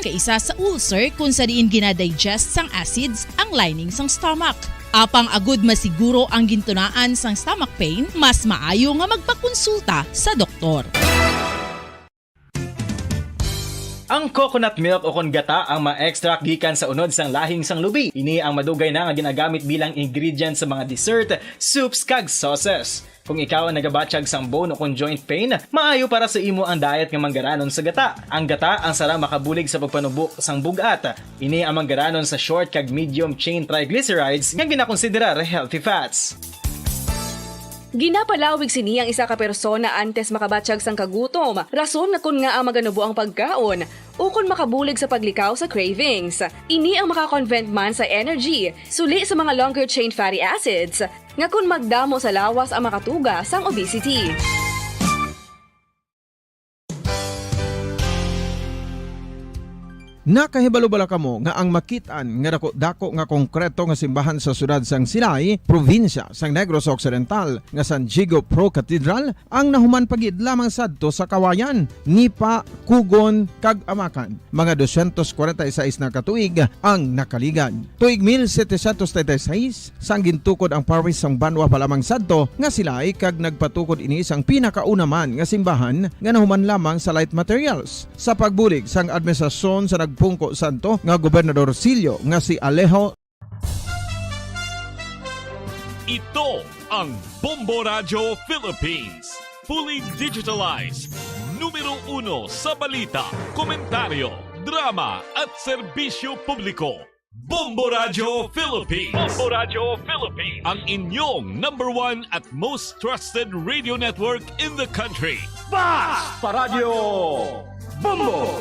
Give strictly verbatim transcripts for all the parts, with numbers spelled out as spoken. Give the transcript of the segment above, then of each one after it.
kaisa sa ulcer, kung sa diin ginadigest sang acids ang lining sang stomach. Apang agud masiguro ang gintunaan sang stomach pain, mas maayo nga magpakonsulta sa doktor. Ang coconut milk ukon gata ang ma-extract gikan sa unod sang lahing sang lubi. Ini ang madugay na nga ginagamit bilang ingredient sa mga dessert, soups, kag sauces. Kung ikaw ang nagabatyag sang bone ukon joint pain, maayo para sa imo ang diet nga manggaranon sa gata. Ang gata ang sarang makabulig sa pagpanubo sang bug-at. Ini ang manggaranon sa short kag medium chain triglycerides nga ginakonsiderar healthy fats. Ginapalawig sini ang isa ka persona antes makabatyag sang kagutom, rason nga kon ngaa maganubo ang pagkaon, ukon makabulig sa paglikaw sa cravings. Ini ang makakonvert man sa energy, suli sa mga longer chain fatty acids, nga kon magdamo sa lawas ang makatuga sang obesity. Nakahibalo bala kamo nga ang makit-an nga dako-dako nga konkreto nga simbahan sa siyudad sang Silay, probinsya sang Negros Occidental, nga San Diego Pro Cathedral, ang nahuman pa gid lamang sadto sa Kawayan, ni pa kugon kag amakan? Mga dosyentos kwarenta y seis na ka tuig ang nakaligad. Tuig mil setecientos treinta y seis, sang gintukod ang parish sang banwa pa lamang sadto nga Silay, kag nagpatukod ini sang pinakauna man nga simbahan nga nahuman lamang sa light materials. Sa pagbulig sang administrasyon sa nagpungko sadto nga gobernadorcillo nga si Alejo. Ito ang Bombo Radyo Philippines, fully digitalized, numero uno sa balita, komentaryo, drama, at serbisyo publiko. Bombo Radyo Philippines. Bombo Radyo Philippines. Ang inyong number one at most trusted radio network in the country. Basta Radyo Bombo!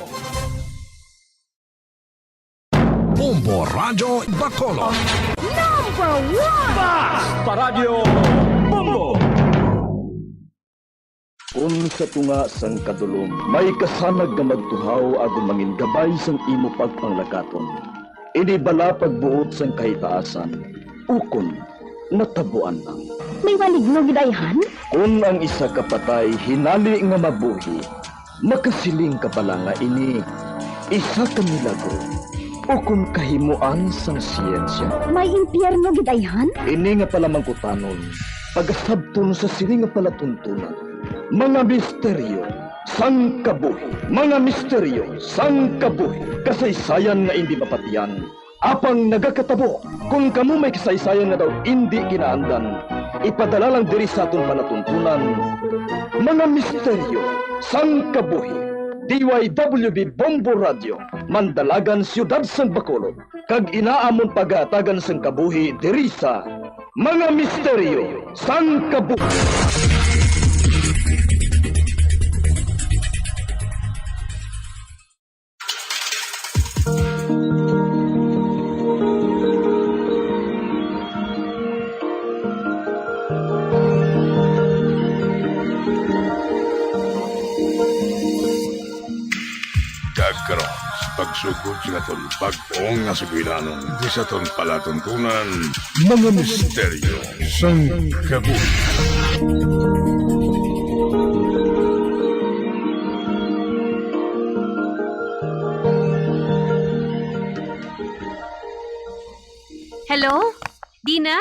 Bombo Radyo Bacolod. Number one! Basta Radyo Bombo! Kon sa tunga sang kadulom may kasanag nga magtuhaw agod mangin gabay sang imo pagpanglakaton, ini bala pagbuot sang kahitaasan, ukon natabuan lang? May maligno gid ayhan? Kon ang isa ka patay hinali nga mabuhi, makasiling ka bala nga ini isa ka milagro ukon kahimoan sang siyensya? May impyerno gid ayhan? Ini nga palamangkutanon, pagasabton sa sini nga palatuntunan. Mga misteryo sang kabuhi. Mga misteryo sang kabuhi. Kasaysayan nga indi mapatiyan, apang nagakatabo. Kon kamo may kasaysayan nga daw indi kinaandan, ipadala lang diri sa aton palatuntunan. Mga misteryo sang kabuhi. D Y W B Bombo Radio, Mandalagan, Siyudad sang Bacolod, kag ina amon pagahatagan sang kabuhi diri sa Mga Misteryo sang Kabuhi. Kag karon, sa pagsugod sa aton bag-o nga sugilanon, di sa aton palatuntunan, Mga Misteryo sang Kabuhi. Hello? Dina?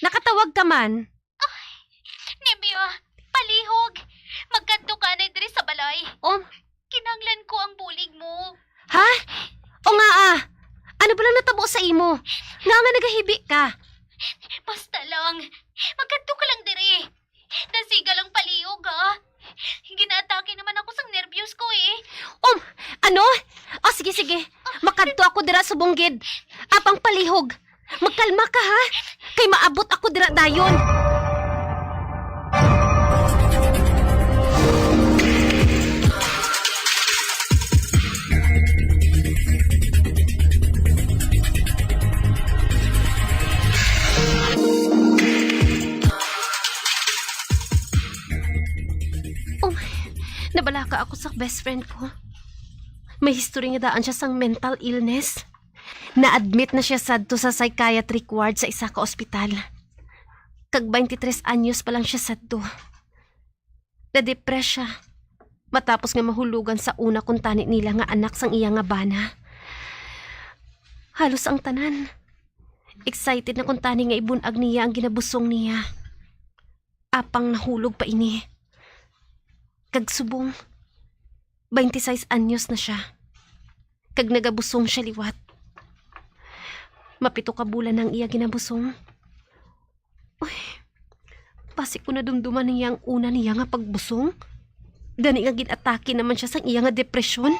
Nakatawag ka man? Ay, Nimia, palihog. Magkadto ka na diri sa balay. Oh. Kinahanglan ko ang bulig mo. Ha? O nga, ah. Ano ba lang natabo sa imo? Nga nga nagahibi ka? Basta lang. Magkadto ka lang diri. Dasiga lang palihog, ha? Ginaatake naman ako sang nervyos ko, eh. Um, ano? O, sige, sige. Makadto ako dira subong gid. Apang palihog. Magkalma ka, ha? Kay maabot ako dira dayon. Oh, nabalaka ako sa best friend ko. May history nga daan siya sang mental illness. Na-admit na siya sadto sa psychiatric ward sa isa ka ospital. Kag twenty-three anyos pa lang siya sadto. Na-depress siya. matapos nga mahulugan sa una kuntani nila nga anak sang iya nga bana. Halos ang tanan excited na kuntani nga ibun-ag niya ang ginabusong niya. Apang nahulog pa ini. Kag subong, twenty-six anyos na sia. Kag nagabusong sia liwat. Mapito ka bulan na ang iya ginabusong. Uy, basi ko nadumduman niya ang una niya nga pagbusong. Gani nga gin-atake naman sia sang iya nga depresyon.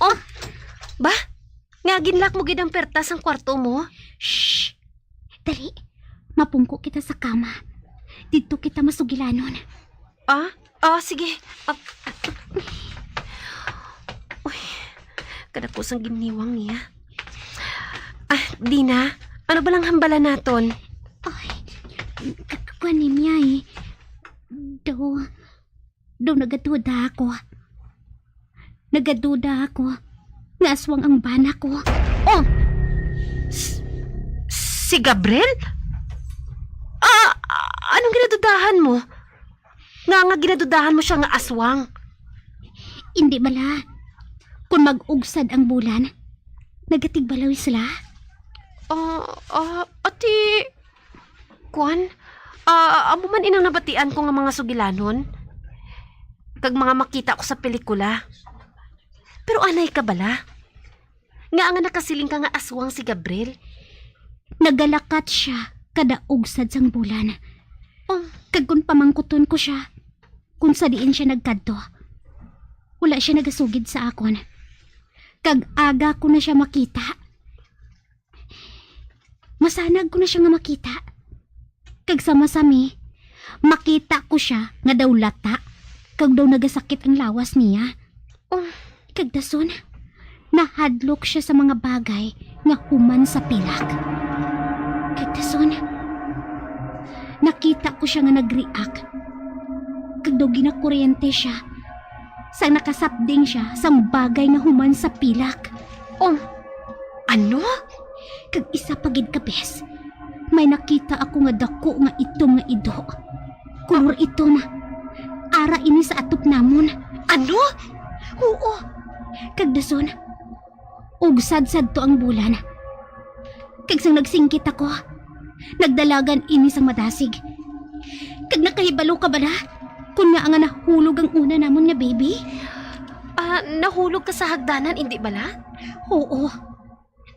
Oh, ba? Nga ginlock mo gid ang perta sang kwarto mo? Shh! Dali, mapungko kita sa kama. Didto kita masugilanon. Ah? Ah, sige. Ah. Uy, kadako sang giniwang niya. Ah, Dina, ano ba lang hambala naton? Ay, k-, k-, kuwan niya eh. Daw, daw nagaduda ako. Nagaduda ako nga aswang ang bana ko. Oh! S-, si Gabriel? Ah, anong ginadudahan mo? Nga nga ginadudahan mo siya nga aswang? Hindi bala. Kung mag-ugsad ang bulan, nagatigbalaw sila? Ah, ah, ati, kuwan, ah, amo man inang nabatian ko nga mga sugilanon. Kag mga makita ko sa pelikula. Pero anay ka bala? Nga nga nakasiling ka nga aswang si Gabriel? Nagalakat siya kada ugsad sang bulan. Oh. Kag kung pamangkuton ko siya kung sa diin siya nagkadto, wala siya nagasugid sa akon. Kag aga ko na siya makita. Masanag ko na siya nga makita. Kag sama-sami, makita ko siya nga daw lata, kag daw nagasakit ang lawas niya. Oh. Kag dason, nahadlok siya sa mga bagay nga human sa pilak. Kag dason, nakita ko siya nga nag-react. Kag daw ginakuryente siya, sang nakasapding siya sang bagay nga human sa pilak. Oh, ano? Kag isa pa gid ka bes, may nakita ako nga dako nga itom nga ido. Kolor itom. Ara ini sa atop namon. Ano? Oo. Kag dason, ugsad sadto ang bulan. Kag sang nagsingkit ako, nagdalagan ini sang madasig. Kag nakahibalo ka bala? Kun ngaa nga nahulog ang una namon nga baby? Ah, nahulog ka sa hagdanan, indi bala? Oo.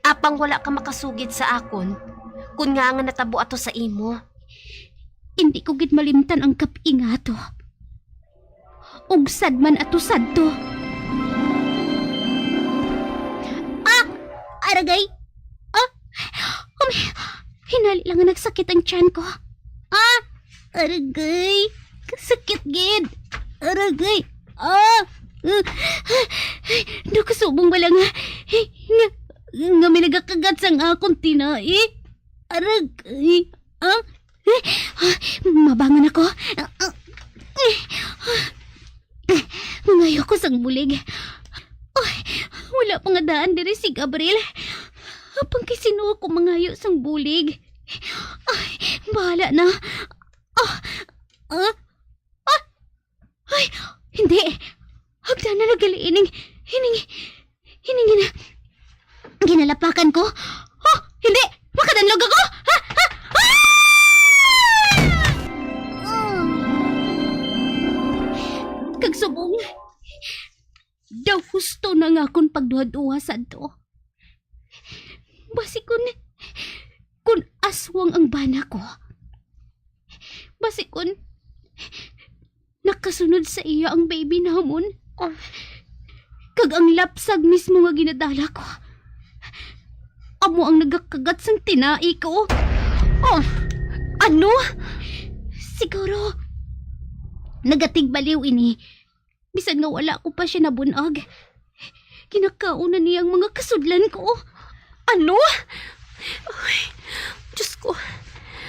Apang wala ka makasugid sa akon, kun ngaa nga natabo ato sa imo. Indi ko gid malimtan ang kap-i nga ato. Ugsad man ato sadto. Ah! Aragay! Ah! Um, hinali lang nga nagsakit ang tiyan ko. Ah! Aragay! Kasakit gid! Aragay! Ah! Uh, Nakasubong bala nga, nga, nga may nagakagat sang akon tinai. Aragay! Ah! Mabangon ako. Mangayo ko sang bulig. Ay, wala pa nga daan diri si Gabriel. Apang kay sino ako mangayo sang bulig? Ay, bahala na. Ah, ah, ah, ay, hindi. Hagdan na nagali ining, ining, ining gina-, ginalapakan ko. Oh, hindi! Makadanlog ako! Ha? Ha? Ah! Ah! Kag subong, daw husto na nga akon pagduha-duha sadto. Basi kun, kun aswang ang bana ko. Basi kun nakasunod sa iya ang baby namon. Oh. Kag ang lapsag mismo nga ginadala ko, amo ang nagakagat sang tinai ko. Oh, ano? Siguro, nagatigbaliw ini Bisan nga wala ko pa siya nabun-ag, ginakaon na niya ang mga kasudlan ko. Ano? Ay, Diyos ko,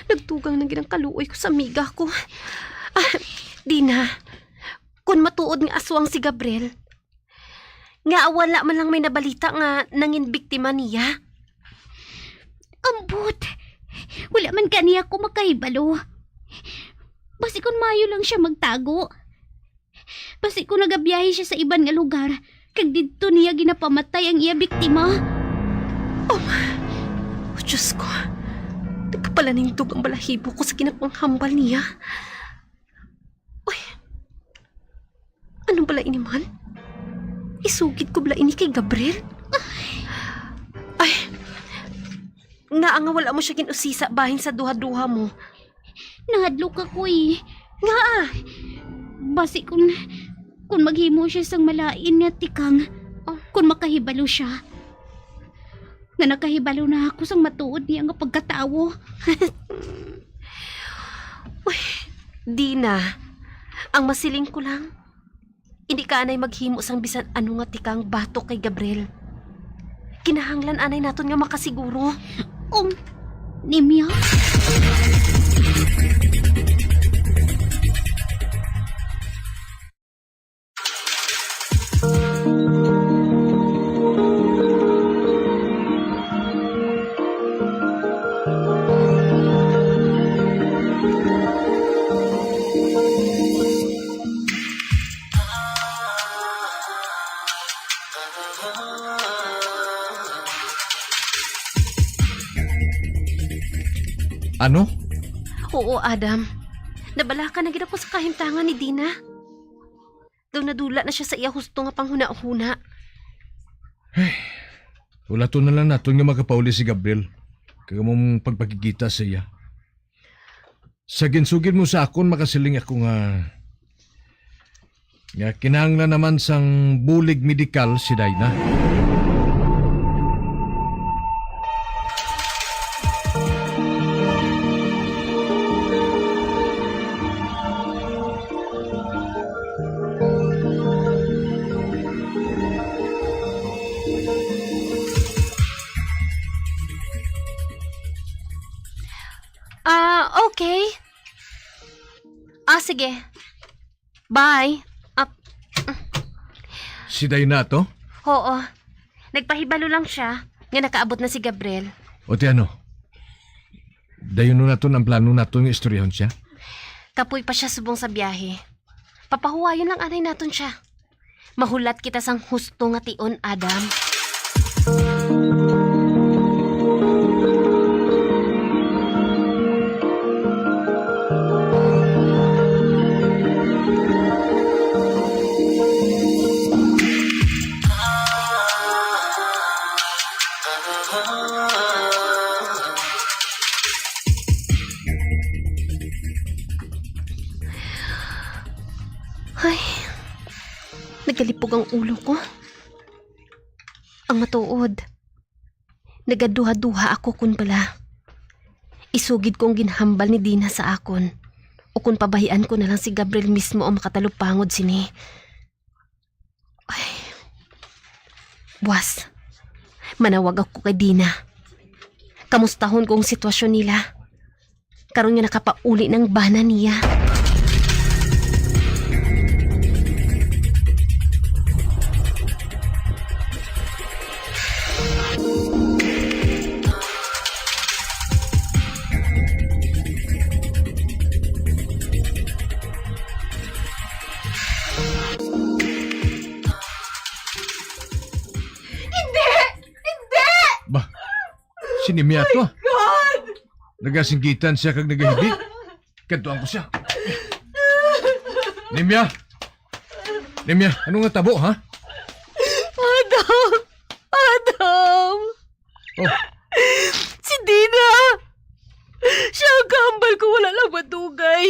nagdugang na gid ang kaluoy ko sa amiga ko. Ah, Dina, kun matuod nga aswang si Gabriel, nga wala man lang may nabalita nga nangin biktima niya. Ambot, wala man gani ako makahibalo. Basi kun maayo lang siya magtago. Basi kun nagabiyahe siya sa iban nga lugar, kag didto niya ginapamatay ang iya biktima. Oh, oh, Diyos ko. Nagkapalanindog ang balahibo ko sa ginapanghambal niya. Uy, ano bala ini man? Isugid ko bala ini kay Gabriel? Ay, nga nga wala mo siya gin-usisa bahin sa duha-duha mo? Nahadlok ako, eh. Nga? Basi kun, kun maghimo siya sang malain nga tikang, oh, kun makahibalo siya nga nakahibalo na ako sang matuod niya nga pagkatawo. Uy, Dina, ang masiling ko lang, hindi ka anay maghimo sang bisan ano nga tikang batok kay Gabriel. Kinahanglan anay naton nga makasiguro. Um, Nimya? Ano? Oo, Adam. Nabalaka na gid ako sa kahimtangan ni Dina. Daw nadula na siya sa iya husto nga panghunahuna. Hulaton na lang naton nga makapauli si Gabriel kag among pagpakigkita sa iya. Sa ginsugid mo sa akon, makasiling ako nga, nga kinahanglan naman sang bulig medikal si Dina. Ah, okay. Ah, sige. Bye. Ah, Si Dina to? Oo. Nagpahibalo lang siya nga nakaabot na si Gabriel. O ti ano? Dayon naton ang plano naton nga istoryahon siya? Kapoy pa siya subong sa biyahe. Papahuwayon lang anay naton siya. Mahulat kita sang husto nga tion, Adam. Ay, nagalipog ang ulo ko. Ang matuod, nagaduha-duha ako kon bala isugid ko ang ginhambal ni Dina sa akon, o kon pabahian ko na lang si Gabriel mismo ang makatalupangod sini. Ay. Buwas, manawag ako kay Dina. Kamustahon ko ang sitwasyon nila. Karon nga nakapauli nang bana niya. Hindi! Hindi! Ba, si Nimya to, ah. God! Nagasinggitan siya kag nagahibik. Kadtuan ko siya. Nimya! Nimya, ano nga tabo, ha? Adam! Adam! Oh. Si Dina! Siya ang kahambal ko wala lang madugay.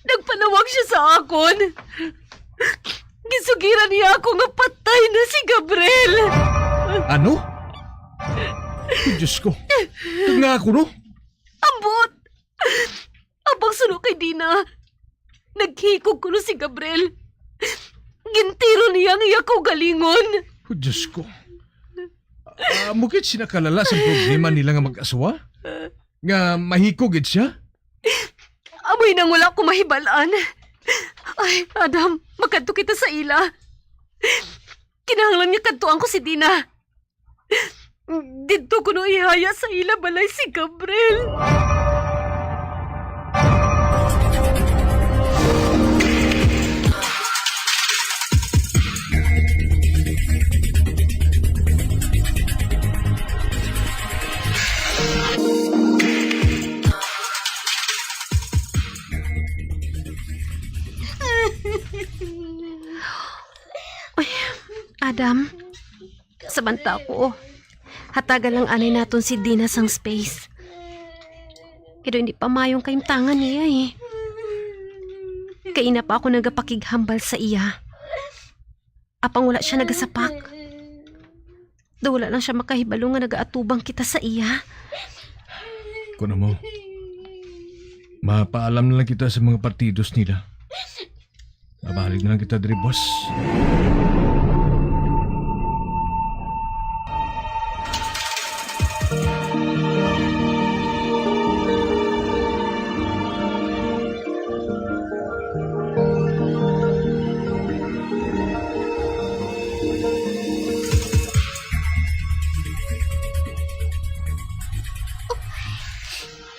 Nagpanawag siya sa akon. Gisugiran niya ako nga patay na si Gabriel. Ano? Ay, Diyos ko. Kag nga ako, no? Ambot! Abang suno kay Dina, Naghikog kuno si Gabriel. Gintiro niya ang iya kaugalingon. Oh, Diyos ko. Ah, mukit sinakalala sa problema nila nga mag-asawa? Nga mahikog gid siya? Amoy nang wala ko mahibalaan. Ay, Adam, makadto kita sa ila. Kinahanglan nga kadtuan ko si Dina. Didto kuno ihaya sa ila balay si Gabriel. Uy, Adam, sa banta ko, hatagan lang anay naton si Dina sang space. Pero hindi pa maayong kahimtangan niya eh. Kaina pa ako nagapakighambal sa iya. Apang wala siya nagasapak. Daw wala lang siya makahibalo nga nagaatubang kita sa iya. Kuno mo, mapaalam na lang kita sa mga partidos nila. Mabalik na lang kita diri, boss.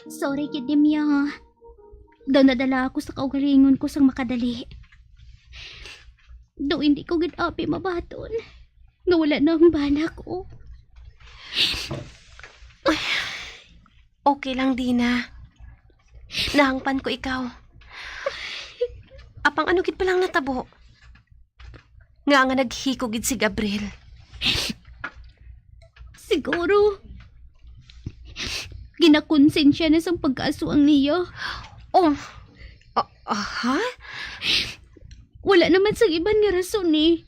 Sorry gid, Demia, ha. Daw nadala ako sa kaugalingon ko sang makadali. Daw hindi ko gid abi mabaton nga wala na ang bana ko. Okay lang, Dina. Nahangpan ko ikaw. Apang ano gid palang natabo? Nga nga naghiko gid si Gabriel. Siguro, ginakonsensya na sang pagkaaswang niya. Oh, ah, ah, ha? Wala naman sang iban nga rason, eh.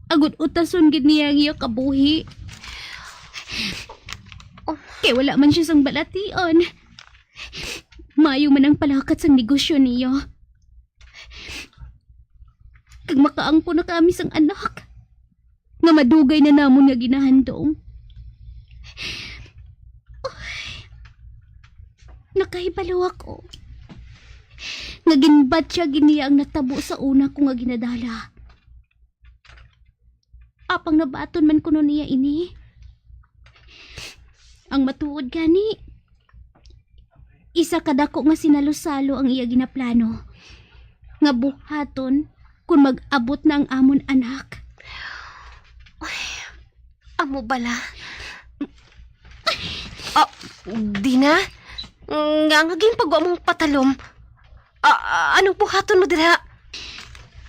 Agod utason gid niya ang iya kabuhi. Oh. Kay wala man siya sang balatian. Maayo man ang palakat sang negosyo niya. Kag makaangkon na kami sang anak nga madugay na namon nga ginahandom. Nakahibalo ako nga ginbatya gid niya ang natabo sa una ko nga ginadala. Apang nabaton man kuno niya ini. Ang matuod gani, isa ka dako nga sinalo-salo ang iya ginaplano nga buhaton kon mag-abot na ang amon anak. Ay, amo bala? Ah, Dina? Nga nga ginpagwa mong patalom? Ah, ah, anong buhaton mo dira?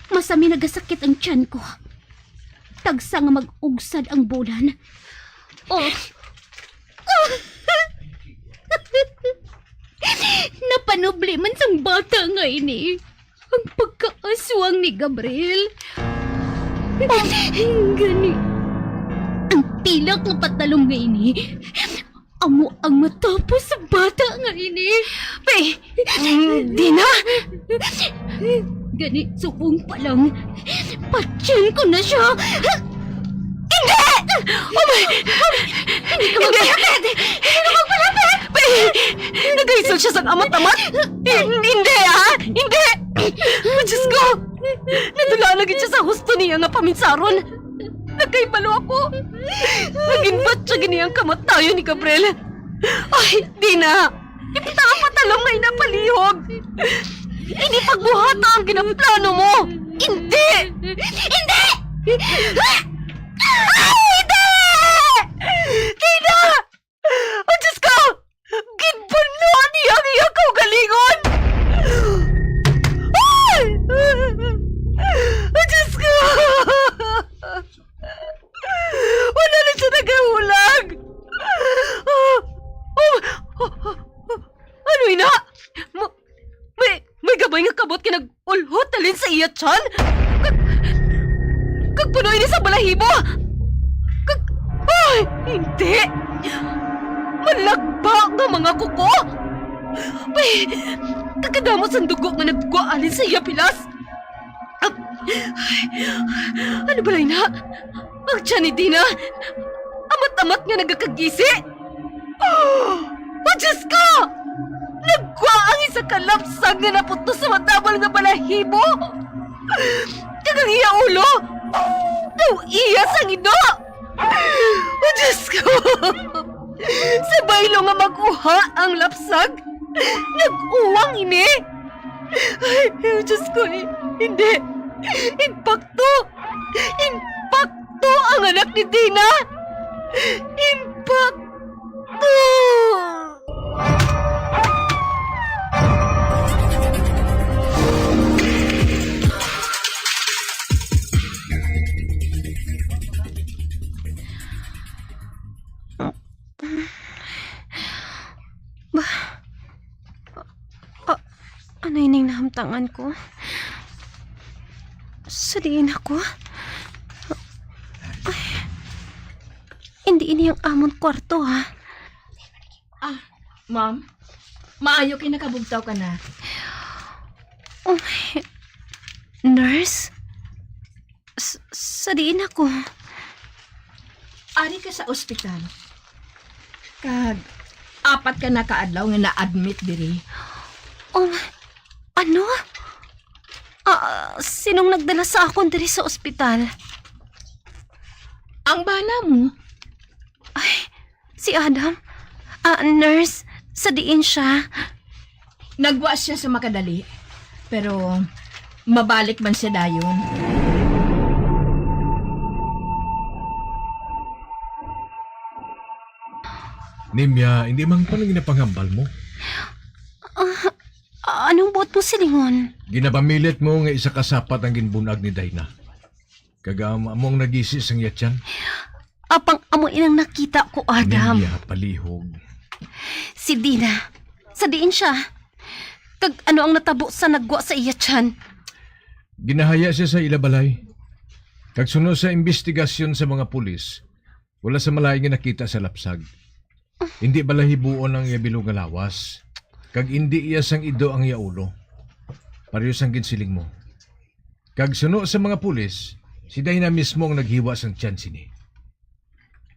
Masami nagasakit ang tiyan ko. Tagsa nga mag-ugsad ang bulan. Oh. Napanubli man sang bata nga ini ang pagkaaswang ni Gabriel. Gani, ang pilak nga patalom nga ini amo ang matapos sa bata nga ini. Pe, mm, Dina! Gani, subong pa lang, patyon ko na siya. Hindi! Oh my! Hindi ka magpalapit! Hindi ka magpalapit! Pe, nagaisog siya sang amat-amat? Hin-, hindi, ha? Hindi! Oh, Diyos ko! Nadula na gid siya sa husto niya nga paminsaron. Nagkahibalo ako. Naginbat siya gini ang kamatayon ni Gabriel. Ay, Dina! Ipita ang patalom nga inapalihog! Ini pagbuhata ang ginaplano mo! Hindi! Hindi! Ay, hindi! Dina! Oh, Diyos ko! Ginbuno niya ang iya kaugalingon! Ay! Oh, Diyos ko! Wala na siya nagahulag! Oh, oh, oh, oh, oh. Ano ina? Ma-, may, may gabay nga kabot nga nag-ulhot halin sa iya tiyan? Kag, kag puno ini sa balahibo! Kag, ay, hindi! Malagba nga mga kuko! May, Kag kadamo sang dugo nga naggwa halin sa iya pilas. Ah, ano balay na? Ang tiyan ni Dina, amat-amat nga nagakagisi. Oh, Diyos ko! Naggwa ang isa ka lapsag nga naputos sa matabal nga balahibo! Kag ang iya ulo, daw iya sang ido! Oh, Diyos ko! Sa baylo nga mag-uha ang lapsag, nag-uwang ini! Ay, oh, Diyos ko, eh, hindi! Impakto! Impakto ang anak ni Dina! Impakto! Ba, a-, ano ining nahamtangan ko? Sa diin ako? Ay, hindi ini ang amon kwarto, ha? Ah, ma'am, maayo kay nakabugtaw ka na. Oh, nurse? S-, sa diin ako? Ari ka sa ospital. Kag apat ka na ka adlaw nga na-admit diri. Oh, ano? Ah, sinong nagdala sa akon diri sa ospital? Ang bana mo. Ay, si Adam? Ah, nurse, sa diin siya? Naggwa siya sa makadali, pero mabalik man siya dayon. Nimya, hindi man pa ang ginapanghambal mo. Ah, anong buot mo silingon? Ginapamilit mo nga isa ka sapat ang ginbunag ni Dina. Kag, um, amo ang nagisi sang iya tiyan. Apang amo inang nakita ko, Adam. Niya palihog. Si Dina, sa diin siya? Kag ano ang natabo sa naggwa sa iya tiyan? Ginahaya siya sa ila balay. Kag suno sa imbestigasyon sa mga pulis, wala sa malain nga nakita sa lapsag. Hindi balahibuon ang iya bilog nga lawas, kag indi iya sang ido ang iya ulo. Pareho sang ginsiling mo. Kag suno sa mga pulis, si Dina mismo ang naghiwa sang tiyan sini.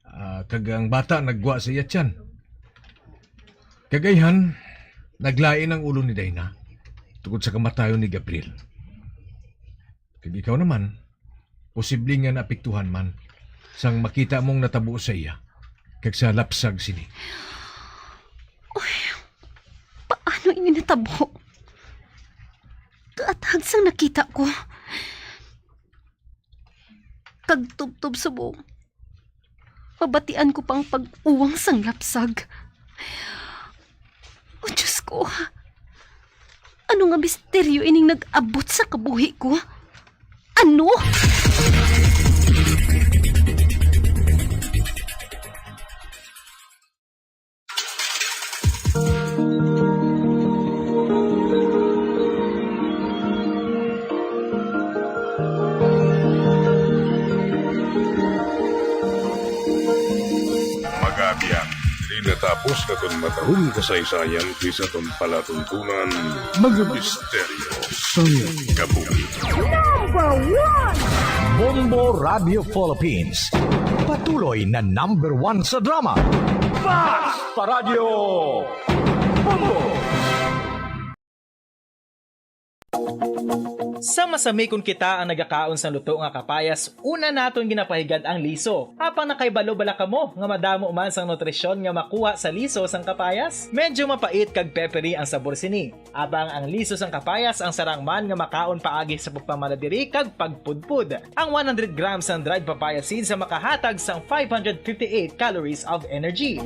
Ah, kag ang bata naggwa sa iya tiyan. Kag ayhan, naglain ang ulo ni Dina tungod sa kamatayon ni Gabriel. Kag ikaw naman, posible nga naapektuhan man sang makita mong natabo sa iya kag sa lapsag sini. Uy, paano ini natabo? Kaathag sang nakita ko. Kag tubtob subong, mabatian ko pang pag-uwang sang lapsag. O Diyos ko, ano nga misteryo ining nag-abot sa kabuhi ko? Ano? Mga abyan, diri natapos naton matahong kasaysayan diri sa aton palatuntunan, Mga Misteryo sang Kabuhi. Number one! Bombo Radio Philippines, patuloy na number one sa drama. Basta Radyo Bombo! Sa masami kon kita ang nagakaon sang luto nga kapayas, una naton ginapahigad ang liso. Apang nakahibalo bala kamo nga madamo man sang nutrisyon nga makuha sa liso sang kapayas? Medyo mapait kag peppery ang sabor sini. Apang ang liso sang kapayas ang sarang man nga makaon paagi sa pagpamala diri kag pagpudpod. Ang one hundred grams sang dried papaya seeds ang makahatag sang five hundred fifty-eight calories of energy.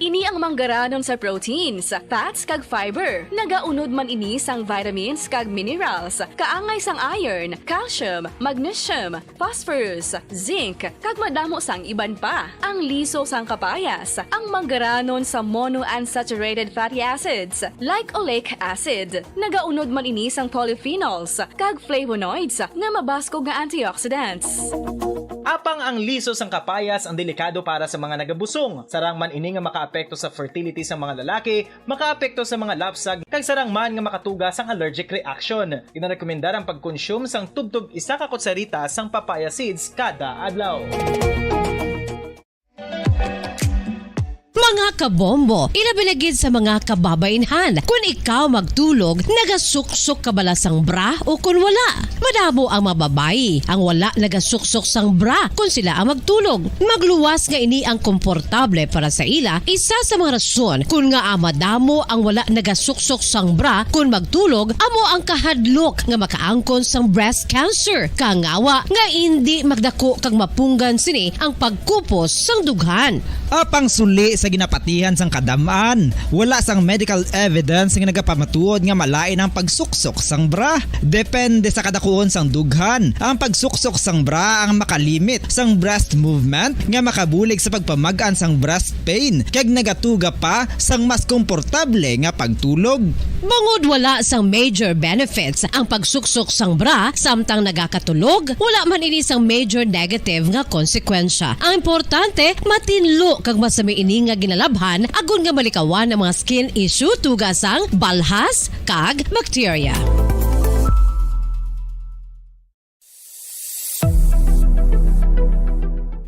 Ini ang manggaranon sa proteins, fats, kag fiber. Nagaunod man ini sang vitamins kag minerals, kaangay sang iron, calcium, magnesium, phosphorus, zinc, kag madamo sang iban pa. Ang liso sang kapayas, ang manggaranon sa monounsaturated fatty acids, like oleic acid. Nagaunod man ini sang polyphenols kag flavonoids nga mabaskog nga antioxidants. Apang ang liso sang kapayas ang delikado para sa mga nagabusong. Sarang man ini nga makaapekto sa fertility sang mga lalaki, makaapekto sa mga lapsag, kag sarang man nga makatuga sang allergic reaction. Ginarekomendar ang pagkonsume sang tubtob isa ka kutsarita sang papaya seeds kada adlaw. Mga kabombo, ilabi na gid sa mga kababainhan. Kun ikaw magtulog, nagasuksok ka bala sang bra o kun wala? Madamo ang mga babayi ang wala nagasuksok sang bra kun sila ang magtulog. Magluwas nga ini ang komportable para sa ila, isa sa mga rason kun ngaa madamo ang wala nagasuksok sang bra kun magtulog amo ang kahadlok nga makaangkon sang breast cancer. Kangawa nga indi magdako kag mapunggan sini ang pagkupos sang dughan. Apang suli sa ginapatihan sang kadam-an, wala sang medical evidence nga nagapamatuod nga malain ang pagsuksok sang bra. Depende sa kadakuon sang dughan, ang pagsuksok sang bra ang makalimit sang breast movement nga makabulig sa pagpamag-an sang breast pain, kag nagatuga pa sang mas komportable nga pagtulog. Bangod wala sang major benefits ang pagsuksok sang bra samtang nagakatulog, wala man ini sang major negative nga konsekwensya. Ang importante, matinlo kag masami ini nga ginalabhan agod nga malikawan ang mga skin issue tuga sang balhas kag bakterya.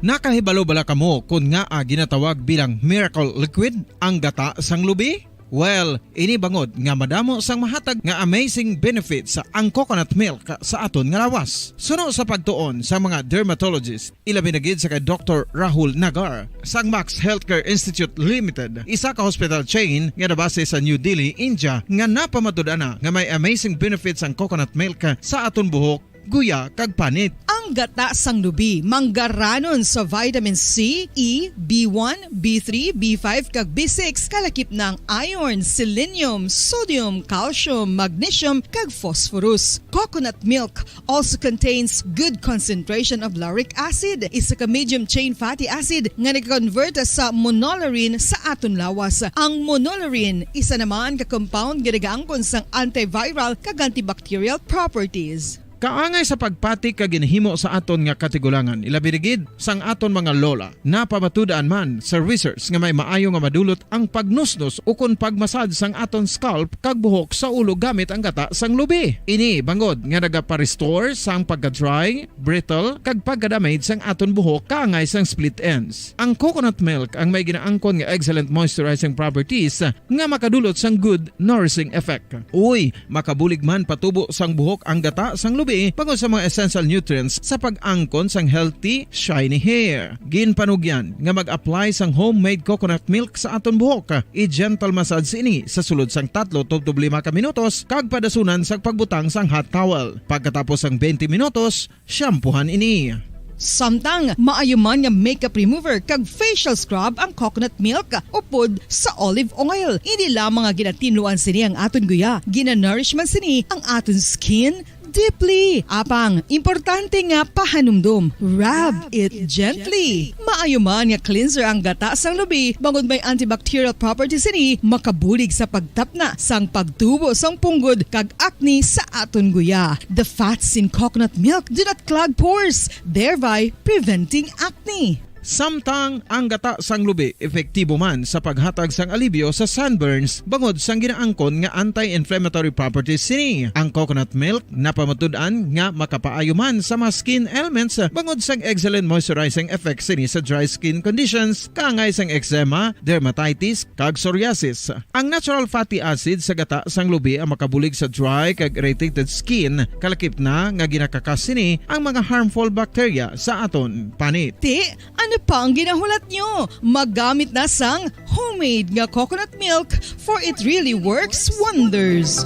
Nakahibalo bala kamo kon ngaa ginatawag bilang miracle liquid ang gata sang lubi? Well, ini bangod nga madamo sang mahatag nga amazing benefits ang coconut milk sa aton nga lawas. Suno sa pagtuon sa mga dermatologist, ilabi na gid sa kay Doktor Rahul Nagar sang Max Healthcare Institute Limited, isa ka hospital chain nga nabase sa New Delhi, India, nga napamatud-an na nga may amazing benefits ang coconut milk sa aton buhok, guya, kag panit. Ang gata sang lubi manggaranon sa vitamin C, E, B one, B three, B five, kag B six, kalakip na ang iron, selenium, sodium, calcium, magnesium, kag phosphorus. Coconut milk also contains good concentration of lauric acid, isa ka medium chain fatty acid nga nag-convert sa monolaurin sa aton lawas. Ang monolaurin isa naman ka compound nga nagaangkon sang antiviral kag antibacterial properties. Kaangay sa pagpati kag ginhimo sa aton nga katigulangan, ilabi na gid sang aton mga lola. Napamatud-an man sa research nga may maayo nga madulot ang pagnusnos ukon pagmasad sang aton scalp kag buhok sa ulo gamit ang gata sang lubi. Ini bangod nga nagapa-restore sang pagka-dry, brittle, kag pagka-damage sang aton buhok kaangay sang split ends. Ang coconut milk ang may ginaangkon nga excellent moisturizing properties nga makadulot sang good nourishing effect. Uy, makabulig man patubo sang buhok ang gata sang lubi bangod sa mga essential nutrients sa pag-angkon sang healthy, shiny hair. Ginpanugyan nga mag-apply sang homemade coconut milk sa aton buhok. I-gentle massage ini sa sulod sang tatlo tubtob lima ka minutos kag padasunan sa pagbutang sang hot towel. Pagkatapos sang twenty minutos, shampoohan ini. Samtang maayo man nga makeup remover kag facial scrub ang coconut milk upod sa olive oil. Hindi lamang nga ginatinluan sini ang aton guya, ginanourish man sini ang aton skin deeply. Apang, importante nga pahanumdom, rub it gently. Maayo man nga cleanser ang gata sang lubi, bangod may antibacterial properties sini, makabulig sa pagtapna sang pagtubo sang punggod kag acne sa aton guya. The fats in coconut milk do not clog pores, thereby preventing acne. Samtang ang gata sang lubi epektibo man sa paghatag sang alibyo sa sunburns bangod sang ginaangkon nga anti-inflammatory properties sini. Ang coconut milk napamatud-an nga makapaayo man sa mga skin ailments bangod sang excellent moisturizing effect sini sa dry skin conditions, kaangay sang eczema, dermatitis, kag psoriasis. Ang natural fatty acid sa gata sang lubi ang makabulig sa dry kag irritated skin, kalakip na nga ginakakas sini ang mga harmful bacteria sa aton panit. Ti, ano pa ang ginahulat nyo? Maggamit na sang homemade nga coconut milk, for it really works wonders.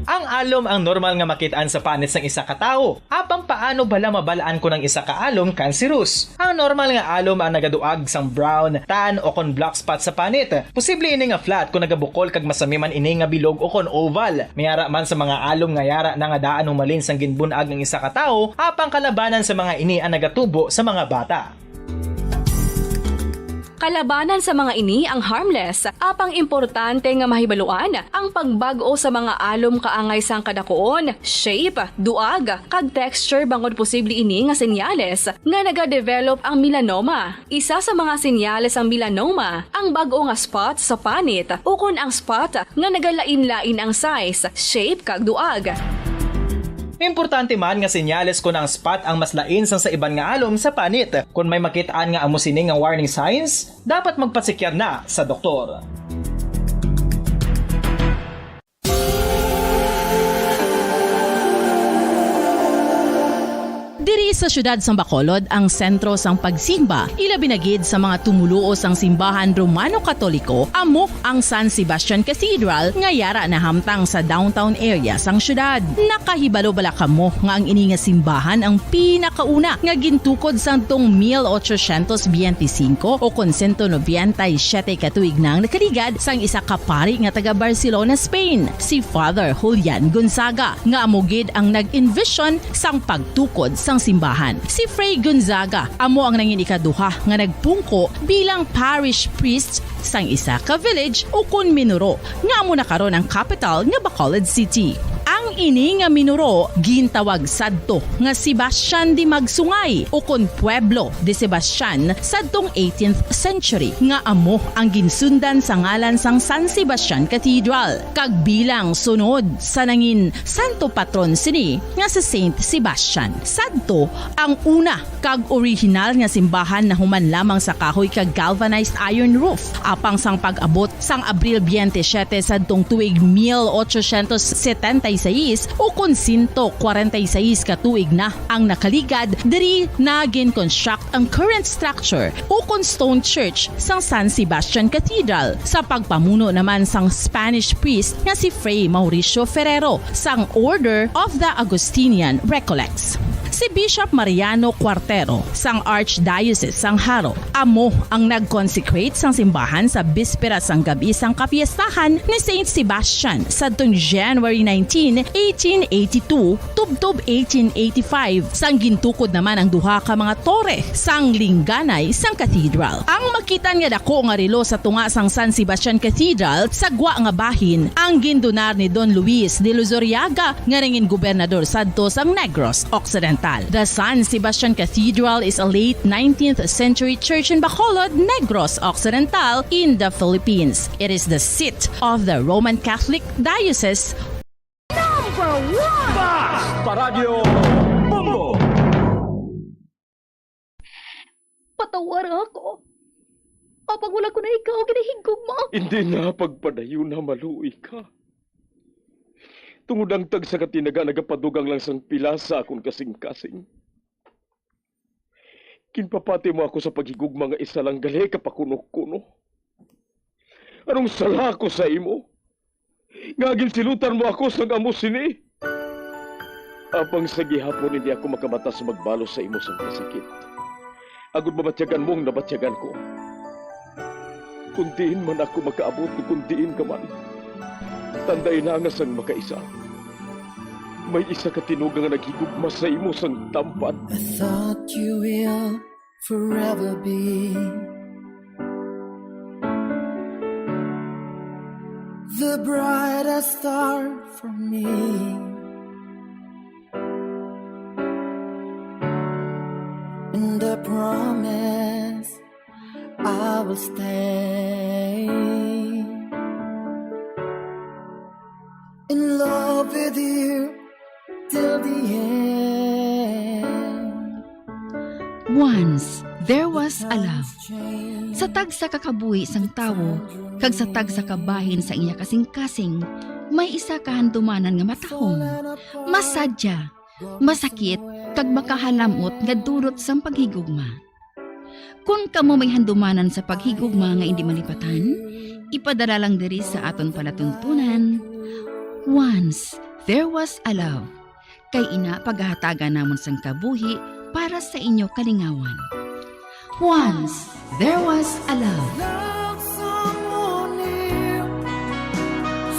Ang alom ang normal nga makit-an sa panit sang isa ka tawo. Apang paano bala mabal-an kon ang isa ka alom kanserus? Ang normal nga alom ang nagaduag sang brown, tan, o kon black spot sa panit. Posible ini nga flat kon nagabukol kag masami man ini nga bilog o kon oval. May ara man sa mga alom nga yara na nga daan humalin sang ginbun-ag ang isa ka tawo, apang kalabanan sa mga ini ang nagatubo sa mga bata. Kalabanan sa mga ini ang harmless, apang importante nga mahibaluan ang pagbag-o sa mga alom kaangay sang kadakuon, shape, duag, kag texture bangod posible ini nga senyales nga nagadevelop ang melanoma. Isa sa mga senyales sang melanoma ang bag-o nga spot sa panit ukon ang spot nga nagalain-lain ang size, shape, kag duag. Importante man nga senyales kon ang spot ang mas lain sang sa iban nga alom sa panit. Kon may makit-an nga amo sini nga warning signs, dapat magpasikyar na sa doktor. Diri sa siyudad sang Bacolod ang sentro sang pagsimba, ilabi na gid sa mga tumoluo sang simbahan Romano-Katoliko, amo ang San Sebastian Cathedral nga yara nahamtang sa downtown area sang siyudad. Nakahibalo bala kamo nga ang ini nga simbahan ang pinakauna nga gintukod sadtong mil ochocientos biyente singko o kon sento nobenta y siyete ka tuig na ang nakaligad sang isa ka pari nga taga Barcelona, Spain, si Father Julian Gonzaga, nga amo gid ang nag-envision sang pagtukod sang simbahan. Si Fray Gonzaga amo ang nangin ikaduha nga nagpungko bilang parish priest sang isa ka village ukon minuro, nga amo na karon ang kapital nga Bacolod City. Ang ini nga minuro gintawag sadto nga Sebastian de Magsungay ukon Pueblo de Sebastian sadtong eighteenth century, nga amo ang ginsundan sa ngalan sang San Sebastian Cathedral, kag bilang sunod sa nangin santo patron sini nga si Saint Sebastian. Sadto ang una kag orihinal nga simbahan nahuman lamang sa kahoy kag galvanized iron roof. Apang sang pag-abot sang Abril biyente siyete sadtong tuig mil ochocientos setenta y seis, ukon sento kwarenta y seis ka tuig na ang nakaligad, diri na gin-construct ang current structure, ukon stone church, sang San Sebastian Cathedral, sa pagpamuno naman sang Spanish priest nga si Fray Mauricio Ferrero sang Order of the Augustinian Recollects. Si Bishop Mariano Cuartero sang Archdiocese sang Jaro amo ang nag-consecrate sang simbahan sa bispera sang gab-i sang kapiestahan ni Saint Sebastian sadtong January nineteen, eighteen eighty-two, tubtob eighteen eighty-five, sang gintukod naman ang duha ka mga tore sang lingganay sang cathedral. Ang makitan nga dako nga relo sa tunga sang San Sebastian Cathedral sa gwa nga bahin ang gindunar ni Don Luis de Luzuriaga nga nangin gobernador sadto sang Negros Occidental. The San Sebastian Cathedral is a late nineteenth century church in Bacolod, Negros Occidental, in the Philippines. It is the seat of the Roman Catholic Diocese. Number one! Basta Radyo Bombo! Patawara ako. Apang wala ko na ikaw ginahigugma. Hindi na pagpadayon na maluoy ka. Tungod ang tagsa ka tinaga nagapadugang lang sang pila sa akon kasing-kasing. Ginpapati mo ako sa paghigugma nga isa lang gali ka pakuno-kuno. Anong sala ko sa imo? Nga ginsilutan mo ako sang amo sini? Apang sa gihapon hindi ako makamata sa magbalos sa imo sang kasakit, agod mabatyagan mo ang nabatyagan ko. Kung diin man ako makaabot, kung diin ka man, tandai na nga sang makaisa, may isa ka tinuga nga naghigugma sa imo sang tampad. I thought you will forever be the brightest star for me. And I promise I will stay in love with you till the end. Once, there was a love. Sa tagsa ka kabuhi sang tawo, kag sa tagsa ka bahin sa iya kasing-kasing, may isa ka handumanan nga matahom, masadya, masakit, kag makahalam-ot nga dulot sang paghigugma. Kon kamo may handumanan sa paghigugma nga indi malipatan, ipadala lang diri sa aton palatuntunan, Once There Was a Love. Kay ina pagahatagan namon sang kabuhi para sa inyo kalingawan. Once There Was a Love. Love someone new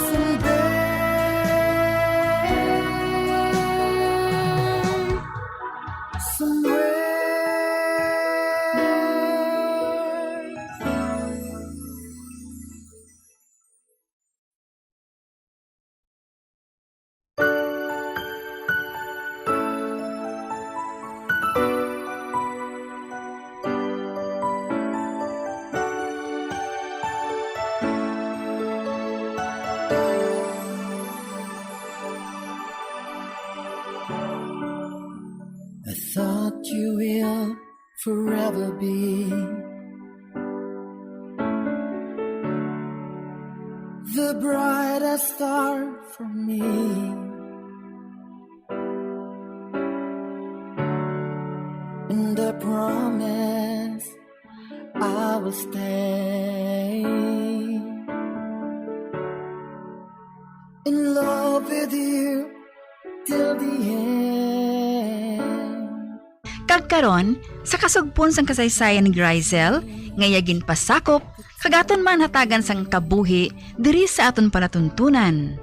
someday. Somewhere. I thought you will forever be the brightest star for me. And I promise I will stay in love with you till the end. Kag karon, sa kasugpon sang kasaysayan ni Grizzel, nga iya ginpasakop, kag aton man hatagan sang kabuhi diri sa aton palatuntunan.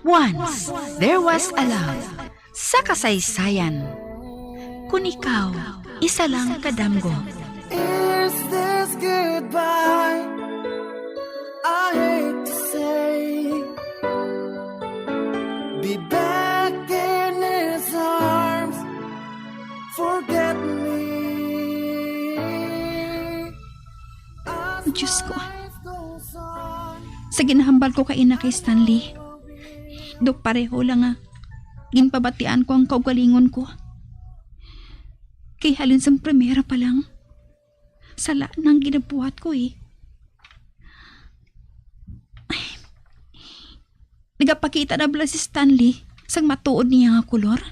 Once, there was a love. Sa kasaysayan. Kun ikaw, isa lang ka damgo. Is this goodbye? I hate to say, be back in his arms. Forget me. Diyos ko. Sa ginahambal ko kaina kay Stanley, do pareho lang nga ginpabatian ko ang kaugalingon ko. Kay halin sang primera pa lang, sala na ang ginabuhat ko, eh. Ay, nagapakita na bala si Stanley sang matuod niya nga kolor?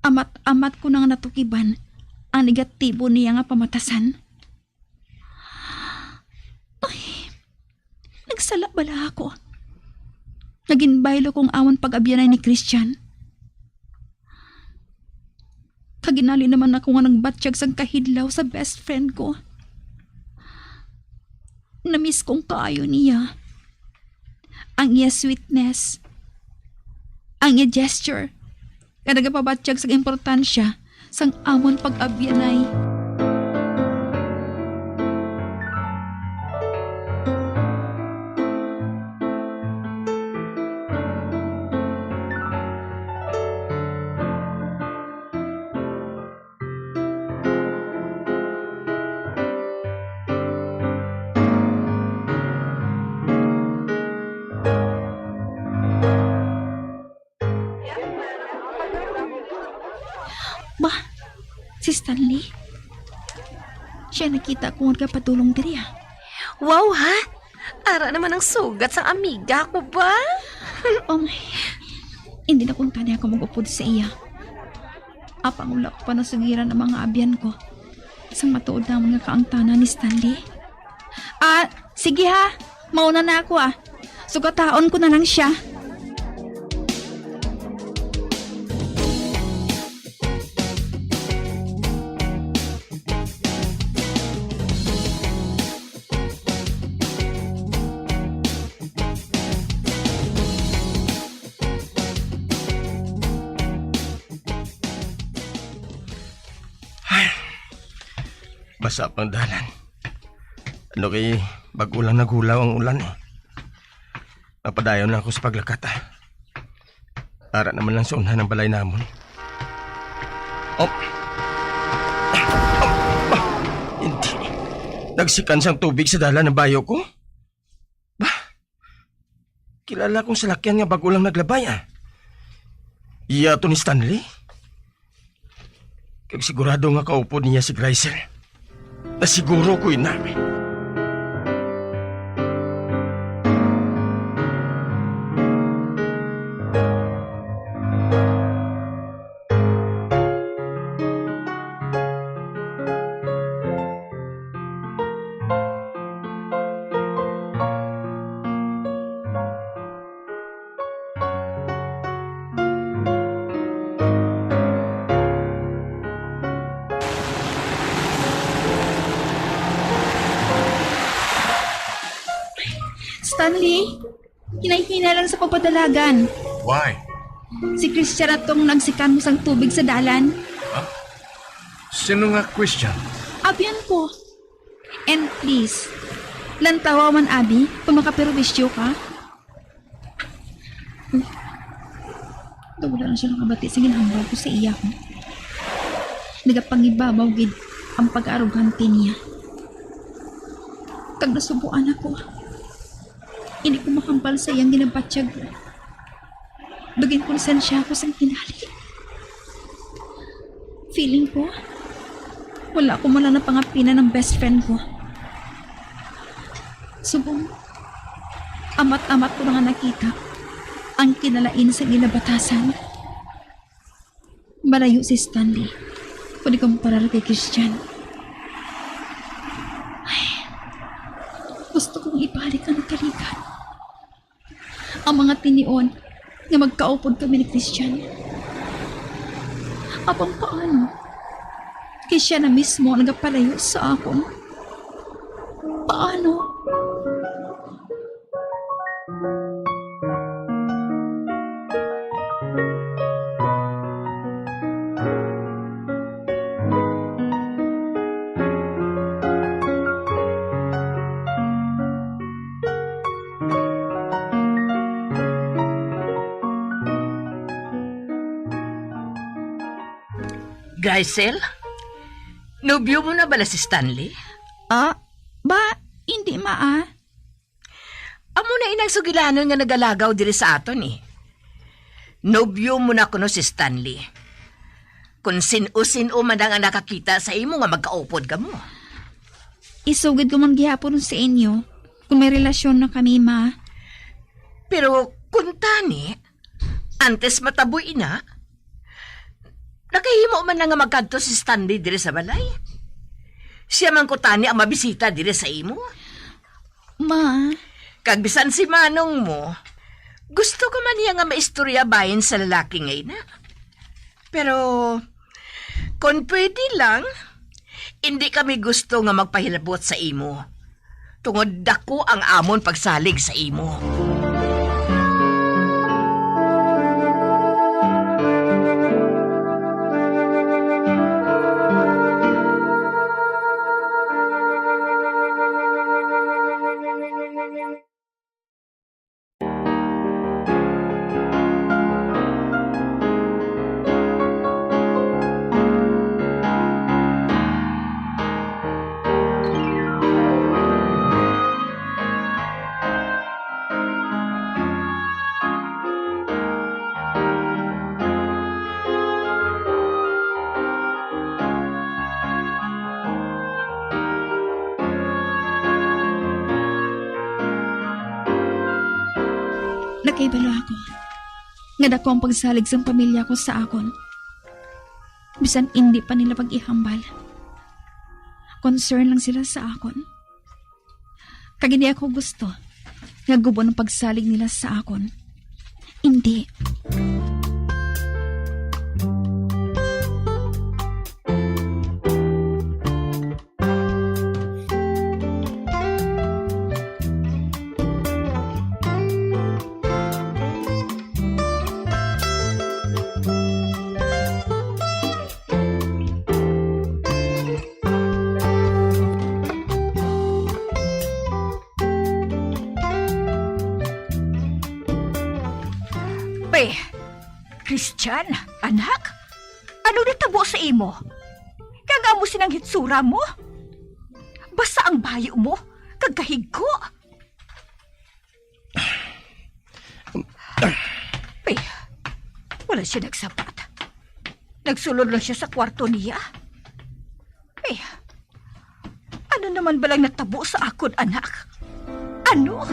Amat-amat ko na nga natukiban ang negatibo niya nga pamatasan. Ay, nagsala bala ako nga ginbaylo ko ang amon pag-abyanay ni Christian? Kag ginali naman ako nga nagbatyag sang kahidlaw sa best friend ko. Namiss kong kaayo niya. Ang iya sweetness, ang iya gesture, nga nagapabatyag sang importansya sang amon pag-abyanay. Ba, si Stanley? Siya nakita ko nga nagapadulong diri, ah. Wow, ha? Ara naman ang sugat sang amiga ko ba? Um, hindi na kuntani ako mag-upod sa iya. Apang wala ko pa nasugiran ang mga abyan ko sang matuod namon nga kaangtanan ni Stanley. Ah, sige ha. Mauna na ako, ah. Sugataon ko na lang siya. Ay, basa pang dalan. Ano kay bag-o lang naghulaw ang ulan, eh. Mapadayon lang ako sa paglakat, ah. Ara naman lang sa unhan ang balay namon. Oh. Oh, oh, hindi. Nagsikan sang tubig sa dalan ang bayo ko. Ba? Kilala kong salakyan nga bag-o lang naglabay, ah. Iya to ni Stanley? Kag sigurado nga kaupod niya si Grisel. Nasiguro ko ina. Stanley, hinay-hinay lang sa pagpadalagan. Why? Si Christian atong nagsikan mo sang tubig sa dalan. Huh? Sino nga Christian? Abyan ko. And please, lantawa man, abi, kung makaperwisyo ka. Daw wala na siya nakabati sa ginhambal ko sa iya, ho. Nagapangibabaw gid ang pag-arogante niya. Kag nasubuan ako. Hindi ko mahambal sa iyang ginabatyag. Daw ginkonsensya ako sang hinali. Feeling ko, wala ko man lang napangapinan ang best friend ko. Subong, amat-amat ko na nga nakita ang kinalain sa ila batasan. Malayo si Stanley kon ikumparar kay Christian. Ay, gusto kong ibalik ang kaligat. Ang mga tinion nga magkaupod kami ni Christian. Apang paano? Kay siya na mismo ang nagapalayo sa akon. Paano? Grisel, nobyo mo na bala si Stanley? Ah, ba, hindi, ma, ah. Amo na inang sugilanon nga nagalagaw diri sa aton, eh. Nobyo mo na kuno si Stanley. Kung sin-o-sin-o man lang ang nakakita sa imo nga magkaupod kamo. Isugid ko man gihapon sa inyo kung may relasyon na kami, ma. Pero kung tani, antes matabo ina, nakahimo man na nga magkadto si Stanley diri sa balay. Siya man ko tani ang mabisita diri sa imo. Ma. Kag bisan si manong mo, gusto ka man niya nga maistorya bahin sa lalaki nga ina. Pero, kon pwede lang, indi kami gusto nga magpahilabot sa imo, tungod daku ang amon pagsalig sa imo. Nakaibalo ako nga dako ang pagsalig sang pamilya ko sa akon, bisan indi pa nila pag-ihambal. Concern lang sila sa akon. Kag hindi ako gusto nga gubon ang pagsalig nila sa akon. Hindi. Pe, Christian, anak, ano natabo sa imo? Kag amo sinang hitsura mo? Basa ang bayo mo, kag kahigko. Pe, wala siya nagsabat. Nagsulod lang siya sa kwarto niya. Pe, ano naman balang natabo sa akon anak? Ano?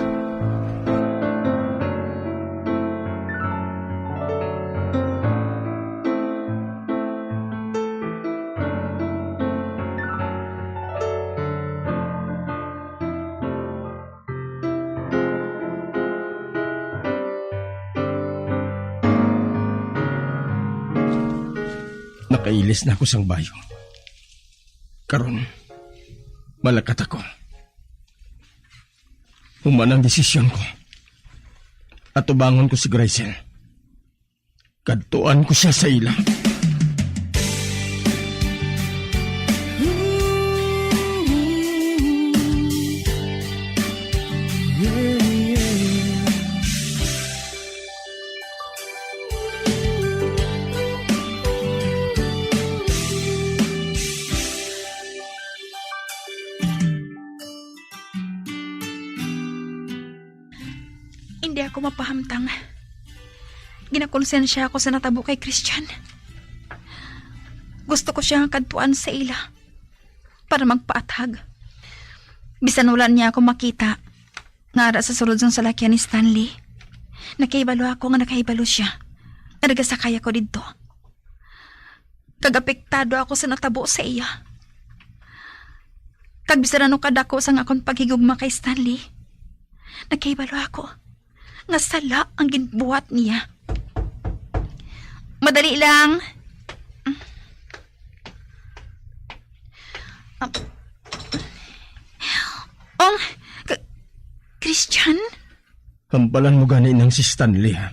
Nakailis na ako sang bayo. Karon, malakat ako. Human ang desisyon ko. Atubangon ko si Grisel. Kadtuan ko siya sa ila. Hindi ako mapahamtang. Ginakonsensya ako sa natabo kay Christian. Gusto ko siya nga kadtuan sa ila para magpaathag. Bisan wala niya ako makita nga ara sa sulod sang salakyan ni Stanley, nakahibalo ako nga nakahibalo siya nga nagasakay ako didto. Kag apektado ako sa natabo sa iya. Kag bisan ano kadako sang akon paghigugma kay Stanley, nakahibalo ako nga sala ang ginbuhat niya. Madali lang. Um, oh, K-, Christian? Hambalan mo gani nang si Stanley, ha?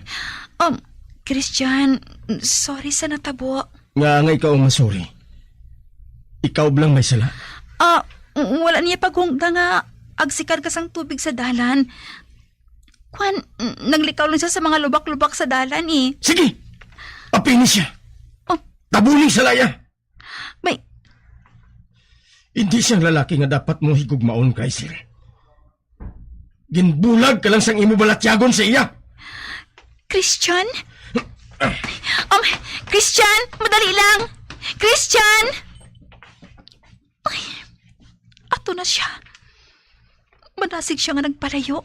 Um, Christian, sorry sa natabo. Nga, nga ikaw ang masuri. Ikaw bala may sala. Ah, wala niya paghungda nga agsikan ka sang tubig sa dalan. Kwan, n-, naglikaw lang siya sa mga lubak-lubak sa dalan, eh. Sige! Apini siya! Oh. Tabuning sa laya! May Hindi siyang lalaki nga dapat mo higugmaon, Chrysler. Ginbulag ka lang sang imo balatyagon sa iya. Christian? Um, Christian, madali lang. Christian! Ay, ato na siya. Madasig siya nga nagpalayo.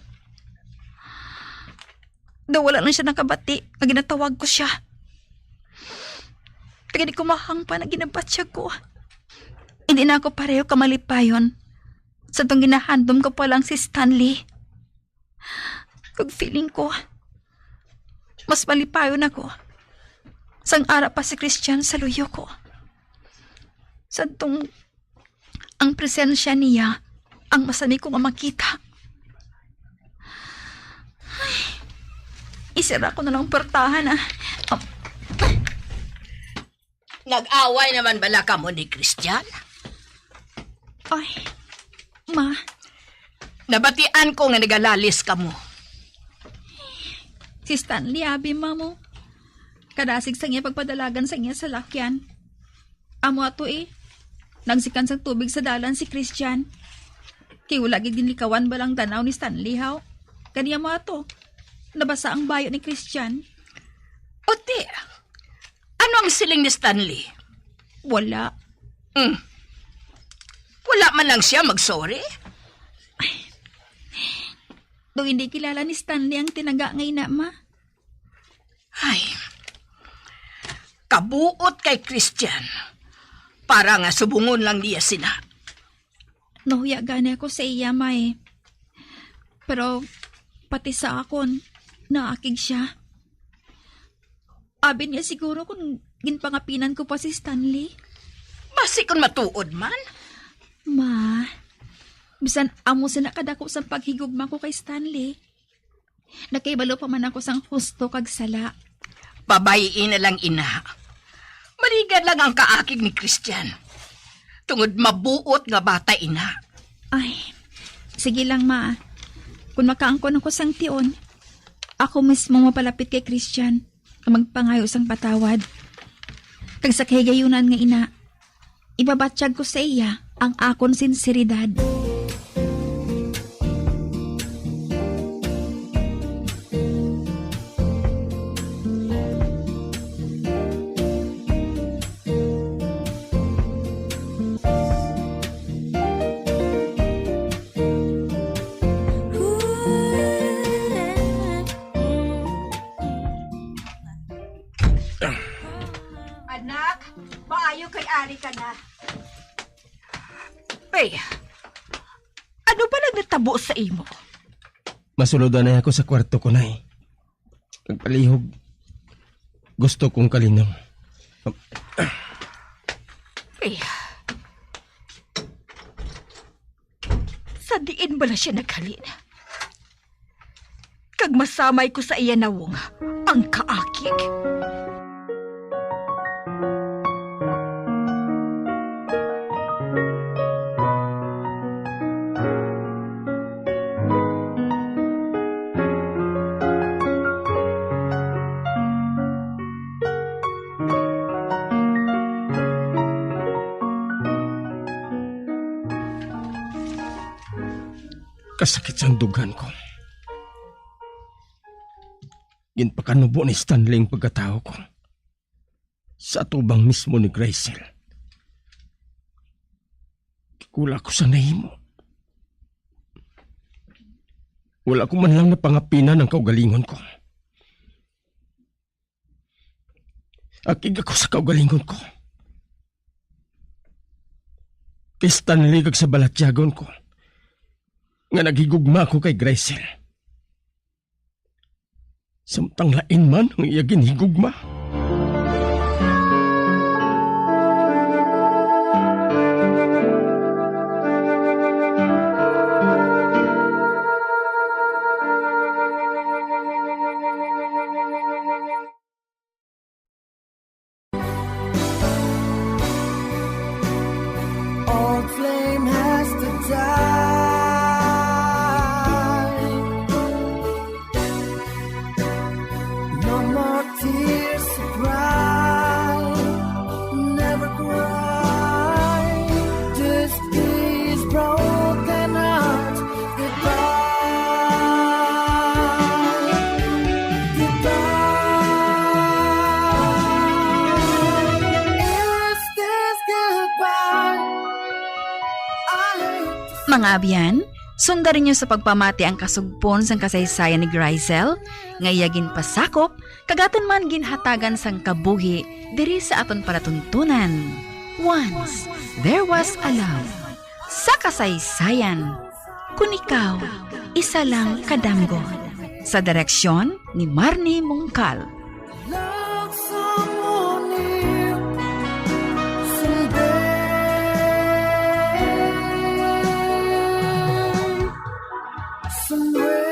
Daw wala lang siya nakabati nga ginatawag ko siya. Kag hindi ko mahangpan ang ginabatyag ko. Hindi na ako pareho kamalipayon sa tong ginahandom ko pa lang si Stanley. Kag feeling ko, mas malipayon ako sang ara pa si Christian sa luyo ko. Sa tong ang presensya niya ang masami ko nga makita. Ay, isira ko na lang ang portahan, ah. Um, Nag-away naman bala kamo ni Christian? Ay, ma. Nabatian ko nga nagalalis kamo. Si Stanley, abi, mamo. Kadasig sa iya pagpadalagan sa iya salakyan. Amo ato, eh. Nagsikan sang tubig sa dalan si Christian. Kay wala gid ginlikawan bala ang tan-aw ni Stanley, haw. Kani amo ato. Nabasa ang bayo ni Christian. Oti, ano ang siling ni Stanley? Wala. Hmm. Wala man lang siya mag-sorry? Daw hindi kilala ni Stanley ang tinaga nga ina, ma. Ay, kabuot kay Christian para nga subungon lang niya sina. Nahuya gani ako sa iya, ma, eh. Pero pati sa akon, naakig siya. Abi niya siguro kung ginpangapinan ko pa si Stanley. Basi kon matuod man. Ma, bisan amo sina kadako sang paghigugma ko kay Stanley, nakahibalo pa man ako sang husto kag sala. Pabay-i na lang, ina. Maligad lang ang kaakig ni Christian. Tungod mabuot nga bata ina. Ay, sige lang, ma. Kung makaangkon ako sang tion, ako mismo mapalapit kay Christian kag magpangayo sang patawad. Kag sa kahigayunan nga ina, ibabatyag ko sa iya ang akon sinseridad. Anak, maayo kay ari ka na. Pay, ano ba nang natabo sa imo? Masuludan na ako sa kwarto ko, Nay. Nagpalihog. Gusto kong kalinaw. Pay, sa diin bala siya naghalin? Kag masamay ko sa iya nawong ang kaakig. Kasakit sang dughan ko. Ginpakanubo ni Stanley ang pagkatawo ko sa atubang mismo ni Grazel. Wala ko sang nahimo. Wala ko man lang napangapinan ang kaugalingon ko. Akig ako sa kaugalingon ko. Kay Stanley kag sa balatyagon ko nga naghigugma ako kay Grisel. Samtang lain man ang iya ginhigugma. Old flame has to die. No more tears to cry. Never cry. Just these broken hearts. Goodbye. Goodbye. Is this goodbye? I hate to Mga abyan, sunda ninyo sa pagpamati ang kasugpon sang kasaysayan ni Grisel, nga iya ginpasakop, kag aton man ginhatagan sang kabuhi diri sa aton palatuntunan. Once, there was a love. Sa kasaysayan, Kun Ikaw Isa Lang Kadamgo. Sa direksyon ni Marnie Mongcal. Love someone new someday, somewhere.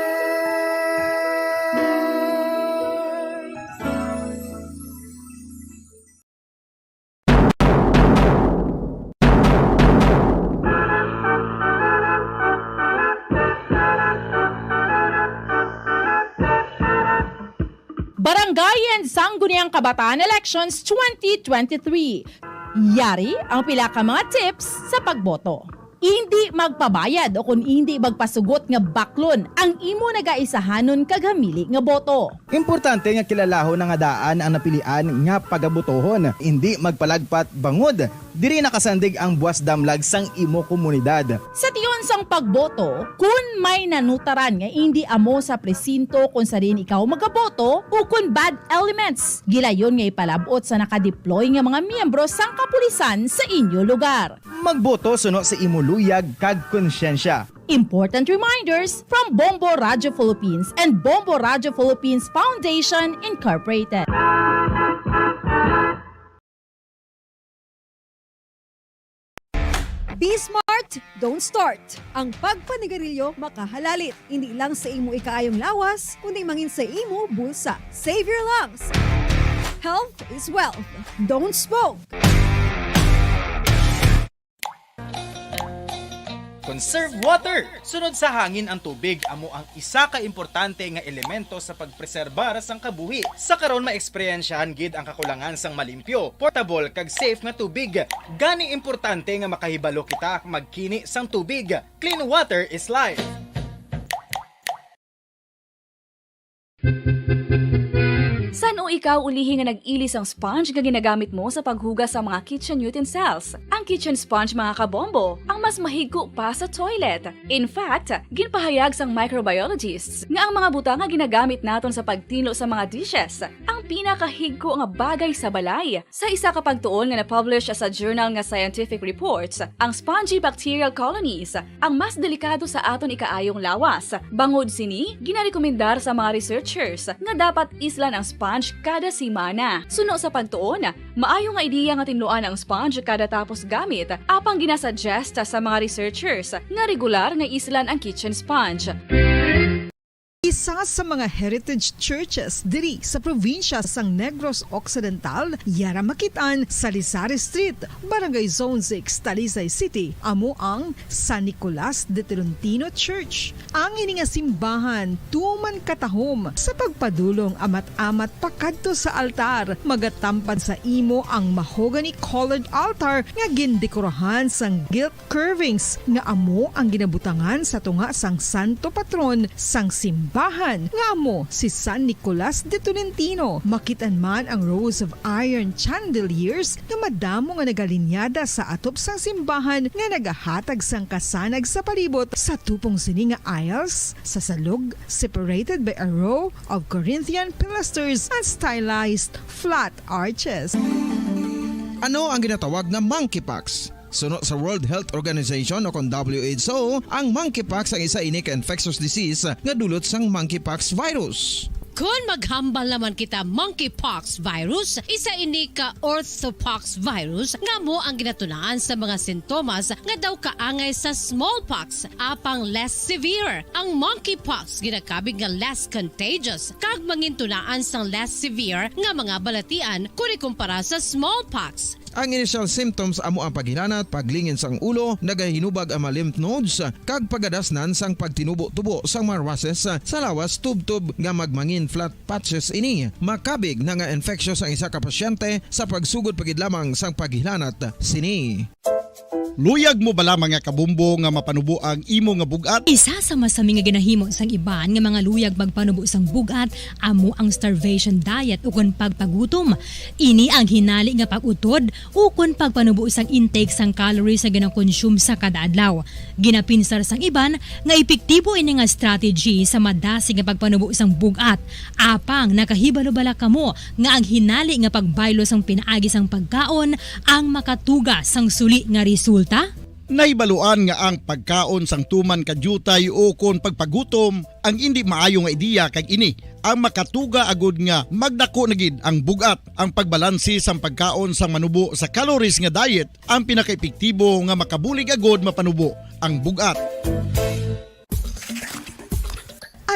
Barangay and Sangguniang Kabataan Elections twenty twenty-three. Yari ang pila ka mga tips sa pagboto. Indi magpabayad o kon indi magpasugot nga baklon ang imo nagaisahanon kag hamili nga boto. Importante nga kilalahon nga daan ang napilian nga pagabotohon. Indi magpalagpat bangod diri nakasandig ang buwas damlag sang imo komunidad. Sa tion sang pagboto, kun may nanutaran nga indi amo sa presinto kun sa diin ikaw magaboto, ukon bad elements, gilayon nga ipalab-ot sa nakadeploy nga mga miyembro sang kapulisan sa inyo lugar. Magboto suno sa imo luyag kag konsyensya. Important reminders from Bombo Radio Philippines and Bombo Radio Philippines Foundation Incorporated. Be smart, don't start. Ang pagpanigarilyo makahalalit, hindi lang sa imo ikaayong lawas, kundi mangin sa imo bulsa. Save your lungs. Health is wealth. Don't smoke. Conserve water. Sunod sa hangin ang tubig amo ang isa ka importante nga elemento sa pagpreserbar sang kabuhi. Sa karon, maeksperyensyahan gid ang kakulangan sang malimpyo, portable, kag safe nga tubig. Gani, importante nga makahibalo kita magkini sang tubig. Clean water is life. San-o ikaw ulihi nga nag-ili sang sponge nga ginagamit mo sa paghugas sa mga kitchen utensils? Ang kitchen sponge, mga kabombo, ang mas mahigko pa sa toilet. In fact, ginpahayag sang microbiologists nga ang mga butang nga ginagamit naton sa pagtinlo sa mga dishes ang pinakahigko nga bagay sa balay. Sa isa ka pagtuon nga na-publish sa journal nga Scientific Reports, ang spongy bacterial colonies ang mas delikado sa aton ikaayong lawas. Bangod sini, ginarekomendar sa mga researchers nga dapat islan ang sponge kada semana. Suno sa pagtuon, maayo nga ideya nga tinluan ang sponge kada tapos gamit, apang ginasuggest sa mga researchers nga regular nga islan ang kitchen sponge. Isa sa mga heritage churches diri sa probinsya sang Negros Occidental, yara makit-an sa Lizares Street, Barangay Zone six, Talisay City, amo ang San Nicolas de Tolentino Church. Ang ini nga simbahan tuman katahom sa pagpadulong amat-amat pakadto sa altar, magatampad sa imo ang mahogany colored altar nga gindekorahan sang gilt curvings nga amo ang ginabutangan sa tunga sang santo patron sang simbahan. simbahan nga amo si San Nicolas de Tolentino. Makit-an man ang rows of iron chandeliers nga madamo nga nagalinyada sa atop sang simbahan nga nagahatag sang kasanag sa palibot. Sa tupong sini nga aisles, sa salog, separated by a row of Corinthian pilasters and stylized flat arches. Ano ang ginatawag nga monkeypox? Suno sa World Health Organization o kon W H O, ang monkeypox ang isa ini ka infectious disease nga dulot sang monkeypox virus. Kon maghambal naman kita monkeypox virus, isa ini ka orthopox virus nga amo ang ginatunaan sa mga sintomas nga daw kaangay sa smallpox, apang less severe. Ang monkeypox ginakabig nga less contagious kag mangintunaan sang less severe nga mga balatian kon ikumpara sa smallpox. Ang initial symptoms amo ang paghilanat, paglingin sang ulo, nagahinubag ang mga lymph nodes, kag pagadasnan sang pagtinubo-tubo sang mga rushes sa lawas, tubtob nga magmangin flat patches ini. Makabig na nga infectious ang isa ka pasyente sa pagsugod pa gid lamang sang paghilanat sini. Luyag mo bala, mga kabombo, nga mapanubo ang imo nga bug-at? Isa sa masami nga ginahimo sang iban nga mga luyag magpanubo sang bug-at amo ang starvation diet ukon pagpagutom. Ini ang hinali nga pag-utod ukon pagpanubo sang intake sang calories nga ginakonsume sa kada adlaw. Ginapinsar sang iban nga epektibo ini nga strategy sa madasig nga pagpanubo sang bug-at. Apang nakahibalo bala kamo nga ang hinali nga pagbaylo sang pinaagi sang pagkaon ang makatuga sang suli nga resulta? Nahibaluan nga ang pagkaon sang tuman ka diutay ukon pagpagutom ang indi maayo nga ideya, kag ini ang makatuga agud nga magdako na gid ang bug-at. Ang pagbalanse sang pagkaon sang manubo sa calories nga diet ang pinakaepektibo nga makabulig agud mapanubo ang bug-at.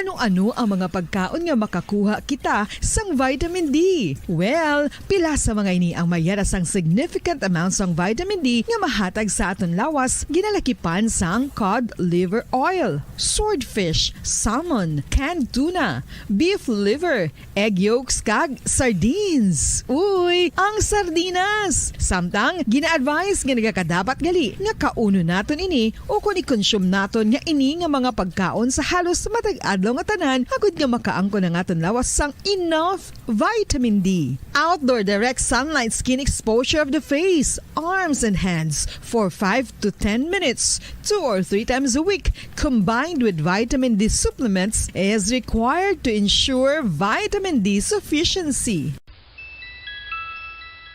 Ano-ano ang mga pagkaon nga makakuha kita sang vitamin D? Well, pila sa mga ini ang mayara sang significant amount sang vitamin D nga mahatag sa aton lawas, ginalakipan sang cod liver oil, swordfish, salmon, canned tuna, beef liver, egg yolks, kag sardines. Uy, ang sardinas! Samtang, gina-advise nga nagakadapat gali nga kaunon naton ini ukon i-consume naton nga ini nga mga pagkaon sa halos matag adlaw nga tanan, agud nga makaangkon ang aton lawas sang enough vitamin D. Outdoor direct sunlight skin exposure of the face, arms, and hands for five to ten minutes, two or three times a week, combined with vitamin D supplements, is required to ensure vitamin D sufficiency.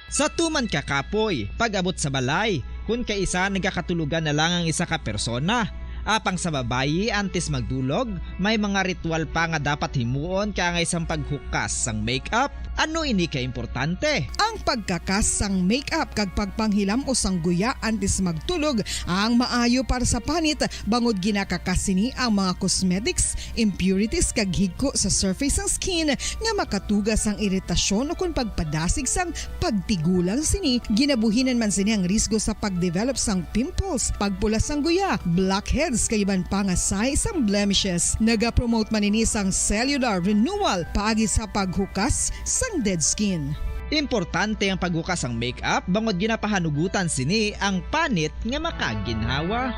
Sa tuman ka kapoy, pag-abot sa balay, kun kaisa nagakatulogan na lang ang isa ka persona. Apang sa babayi, antes magdulog, may mga ritual pa nga dapat himuon kaangay sang paghukas sang makeup. Ano ini ka importante? Ang pagkakas sang makeup kag pagpanghilam-os sang guya antes magtulog ang maayo para sa panit, bangod ginakakas sini ang mga cosmetics, impurities, kag higko sa surface sang skin nga makatuga sang iritasyon ukon pagpadasig sang pagtigulang sini. Ginabuhinan man sini ang risgo sa pagdevelop sang pimples, pagpula sang guya, blackheads, kag iban pa nga sign sang blemishes. Nagapromote man ini sang cellular renewal paagi sa paghukas sang dead skin. Importante ang paghukas sang makeup bangod ginapahanugutan sini ang panit nga makaginhawa.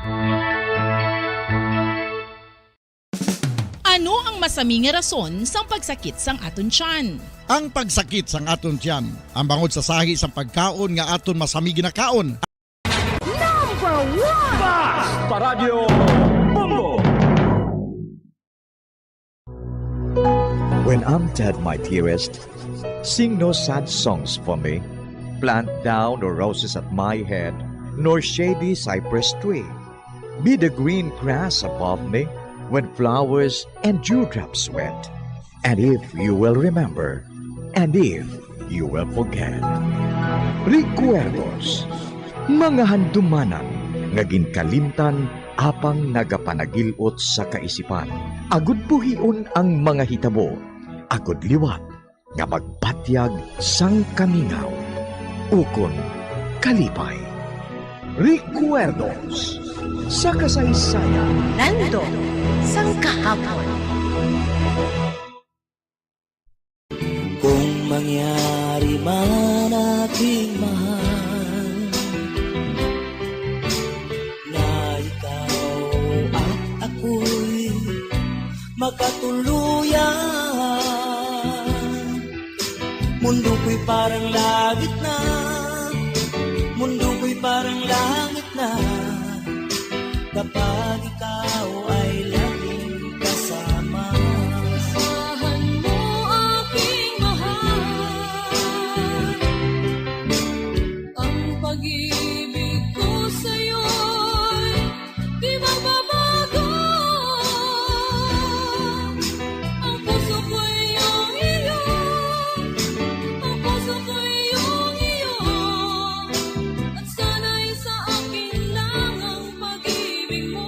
Ano ang masami nga rason sang pagsakit sang aton tiyan? Ang pagsakit sang aton tiyan, ang bangod sa sahi sang pagkaon nga aton masami ginakaon. Number one! Fast Paradyo Bombo! When I'm dead, my dearest, sing no sad songs for me. Plant thou no roses at my head, nor shady cypress tree. Be the green grass above me when flowers and dewdrops wet. And if you will remember, and if you will forget. Recuerdos, mga handumanan nga ginkalimtan apang nagapanagil-ot sa kaisipan. Agud buhion ang mga hitabo, agud liwat nga magpatyag sang kamingaw ukon kalipay. Recuerdos sa kasaysayan. Nandot sang kahapon. Kung mangyari man, aking mahal, na ikaw at ako'y makatulog Parang langit na, mundo ko'y parang langit na, kapag ikaw ay laging kasama. Asahan mo, aking mahal, ang pag-ibig ko sa'yo'y di magbabago. Ang puso ko'y iyong iyo, ang puso ko'y iyong iyo, at sana'y sa akin lang ang pag-ibig mo.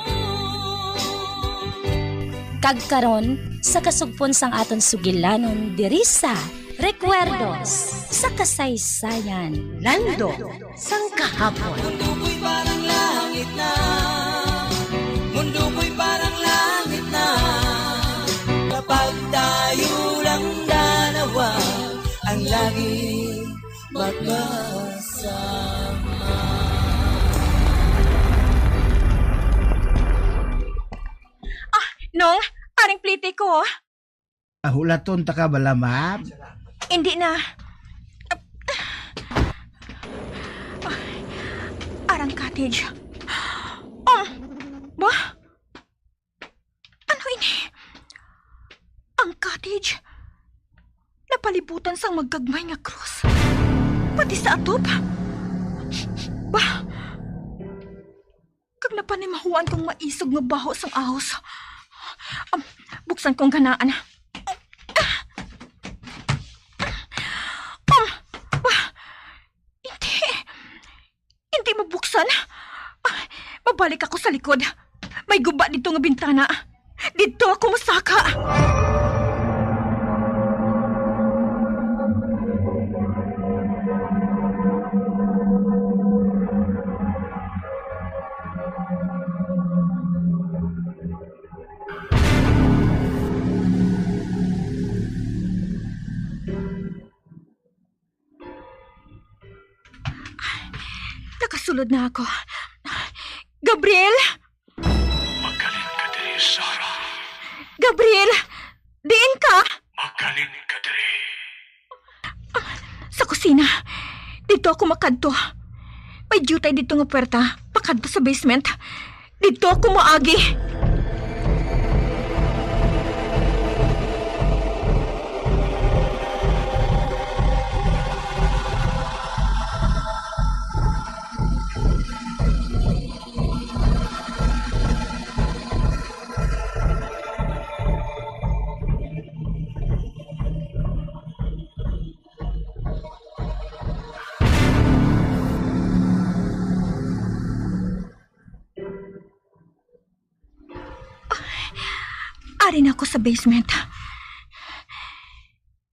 Kag karon, sa kasugpon sang aton sugilanon diri sa Recuerdos sa Kasaysayan. Lando sang kahapon. Mundo ko'y parang langit na. Mundo ko'y parang langit na. Kapag tayo lang dalawa ang lagi magkasama. Ah, Nong, aring pliti ko. Ah, hulaton ta ka bala, ma'am? Hindi na. Arang cottage. Um, ba? Ano ini? Ang cottage napalibutan sang magagmay nga krus. Pati sa atop. Ba? Kag napanimahuan kong maisog nga baho sang ahos. Um, buksan kong ganaan. Um, ba? Hindi. Hindi mabuksan. Ah, mabalik ako sa likod. May guba dito nga bintana. Dito ako masaka. Nakasulod na ako. Gabriel! Maghalin ka diri, Sarah. Gabriel! Diin ka? Maghalin ka diri. Sa kusina. Dito ako makadto. May diutay dito nga puwerta, pakadto sa basement. Dito ako moagi. Ari na ako sa basement.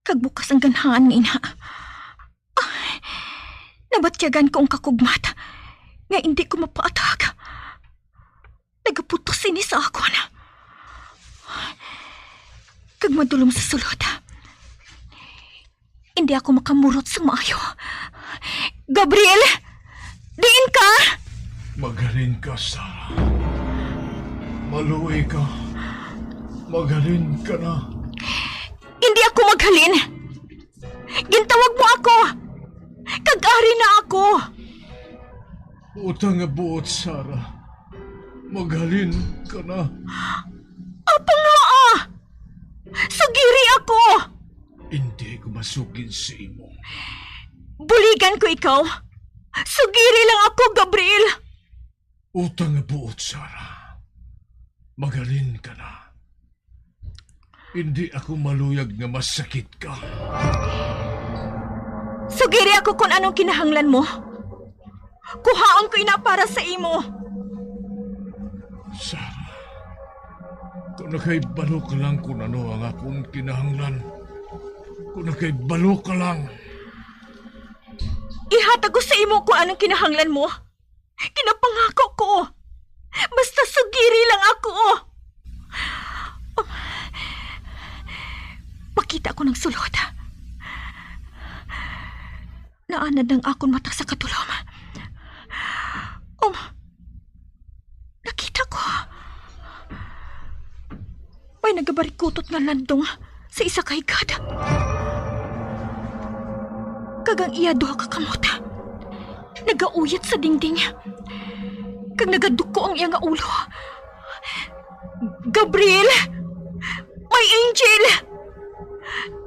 Kag bukas ang ganhaan nga ina. Nabatyagan ko ang kakugmat nga indi ko mapaatag. Nagaputos ini sa akon. Kag madulom sa sulod. Indi ako makamurot sa maayo. Gabriel! Diin ka? Maghalin ka, Sarah. Maluoy ka. Maghalin ka na. Indi ako maghalin. Gintawag mo ako. Kag ari na ako. Utang nga buot, Sarah. Maghalin ka na. Apa nga, ah? Sugiri ako! Indi ko masugid sa imo. Buligan ko ikaw. Sugiri lang ako, Gabriel. Utang nga buot, Sarah. Maghalin ka na. Indi ako maluyag nga masakit ka. Sugiri ako kon anong kinahanglan mo. Kuhaon ko ina para sa imo. Sarah, kung nakahibalo ka lang kung ano ang akon kinahanglan, kung nakahibalo ka lang. Ihatag ko sa imo kung anong kinahanglan mo. Ginapangako ko. Basta sugiri lang ako. Makita ko ng sulod. Naanad ang akon mata sa katulom. Um, nakita ko. May nagabarikutot nga landong sa isa ka higad. Kag ang iya duha ka kamot nagauyat sa dingding, kag nagaduko ang iya nga ulo. Gabriel! My angel!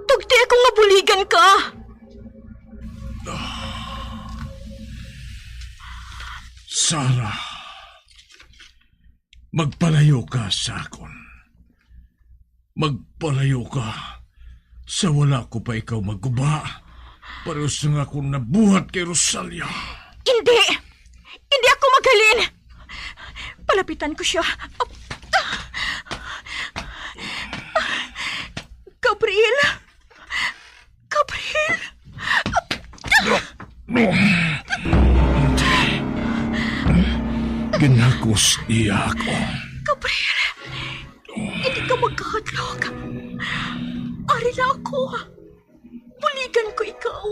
Tugti ako nga buligan ka! Sarah, magpalayo ka sa akon. Magpalayo ka, sa wala ko pa ikaw maguba, pareho sang akon nabuhat kay Rosalia. Hindi! Hindi ako maghalin! Palapitan ko siya. Gabriel! Gabriel! Ginhakos niya ako. Gabriel! Hindi ka magkahadlok. Ari na ako. Buligan ko ikaw.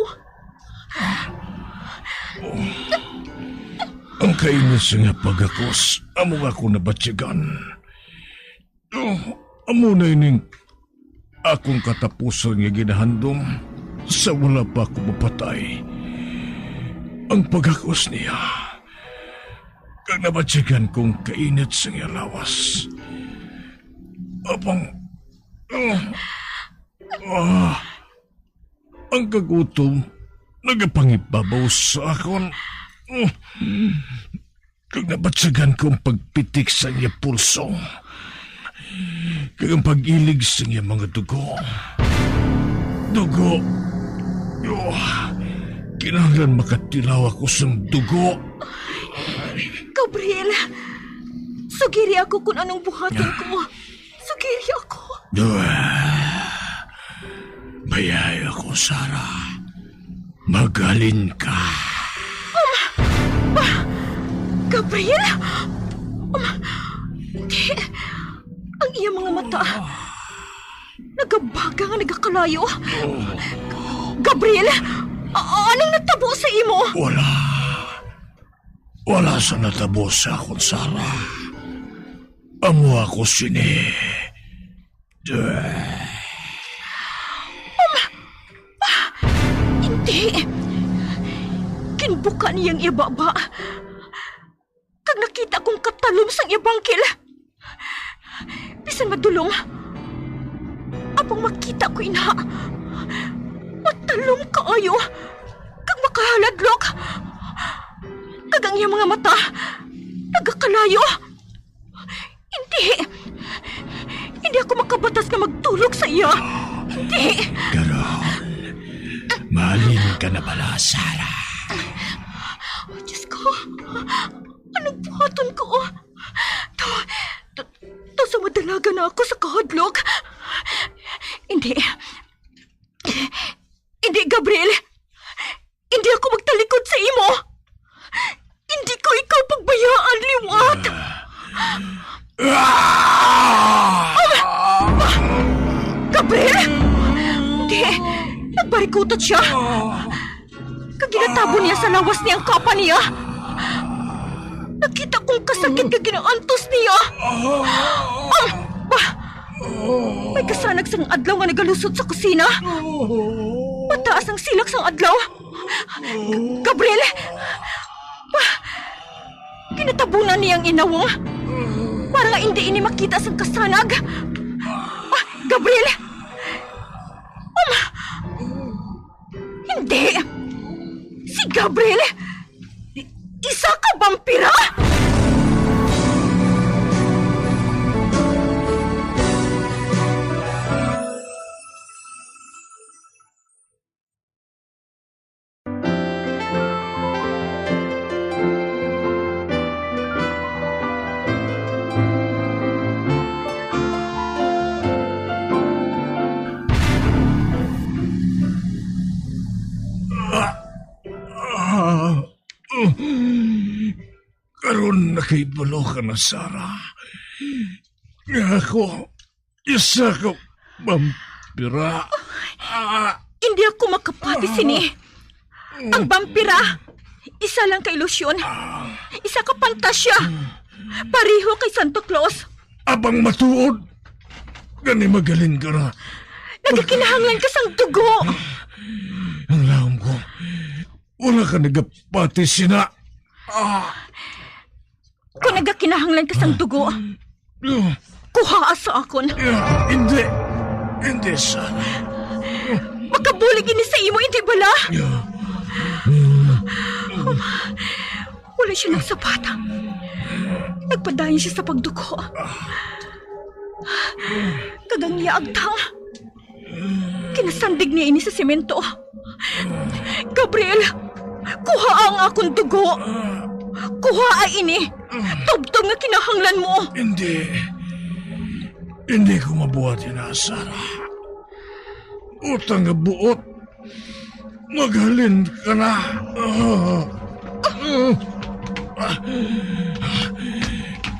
Ang kainis nga paghakos, amo nga ako nabatyagan. Oh, amo na ining akong katapusan nga ginahandom sa wala pa ako mapatay. Ang paghakos niya, kag nabatyagan kong kainit sa iya lawas. Apang, ah, ah, ang kagutom nagapangibabaw sa akon. Kag nabatyagan ko ang pagpitik sa iya pulso, kag ang pag-ilig sa iya mga dugo. Dugo! Oh, kinahanglan makatilaw ako sang dugo. Gabriel, sugiri ako kung anong buhaton ko. Sugiri ako. Bayai ako, Sarah. Maghalin ka. Um, ah, Gabriel? Um, hindi. Ang iya mga mata. Nagabaga nga nagakalayo. Gabriel, a- anong natabo sa imo? Wala. Wala sa natabo sa akon, Sarah. Amo ako sini. Hindi! Ginbuka niya ang iya baba, kag nakita kong katalom sang iya bangkil. Bisan madulom, apang makita ko ina, matalom kaayo, kag makahaladlok, kag ang iya mga mata nagakalayo. Hindi! Hindi ako makabatas nga magtulog sa iya! Hindi! Karon, mahalin ka na bala, Sarah? Oh, Diyos ko! Anong buhaton ko? To, to, to sa madalaga na ako sa kahadlok. Hindi. Hindi, Gabriel! Hindi ako magtalikod sa imo! Hindi ko ikaw pagbayaan liwat! Ah! Gabriel! Di, nagbarikutot siya. Kag ginatabon niya sa lawas niya ang kapa niya. Nakita kong kasakit nga ginaantos niya. Ah! Ba, may kasanag sang adlaw nga nagalusot sa kusina. Mataas ang silak sang adlaw. G- Gabriel! Pa, ginatabunan niya ang inawong para nga hindi ini makita sang kasanag. Ah, Gabriel! Um, hindi! Si Gabriel! I- isa ka vampira! Karon nakahibalo ka na, Sarah, nga ako isa ka vampira. Ah, Hindi ako makapati sini. Ang vampira, isa lang ka ilusyon. Isa ka pantasya. Pareho kay Santa Claus. Apang matuod, gani maghalin ka na. Nagakinahanglan ka sang dugo. Ang lawom ko, wala ka nagapati sina. Ah, Kung nagakinahanglan ka sang dugo, ah, kuhaa sa akon. Ah, hindi. Hindi, Sarah. Makabulig ini sa imo, hindi bala? Ah, Wala siya nagsapata. Nagpadayon siya sa pagdugo. Kag ang iya agtang, kinasandig niya ini sa semento. Gabriel, kuhaa ang akon dugo. Kuhaa ini. Tubtob nga kinahanglan mo. Hindi. Hindi ko mabuhat ina, Sarah. Utang nga buot. Maghalin ka na.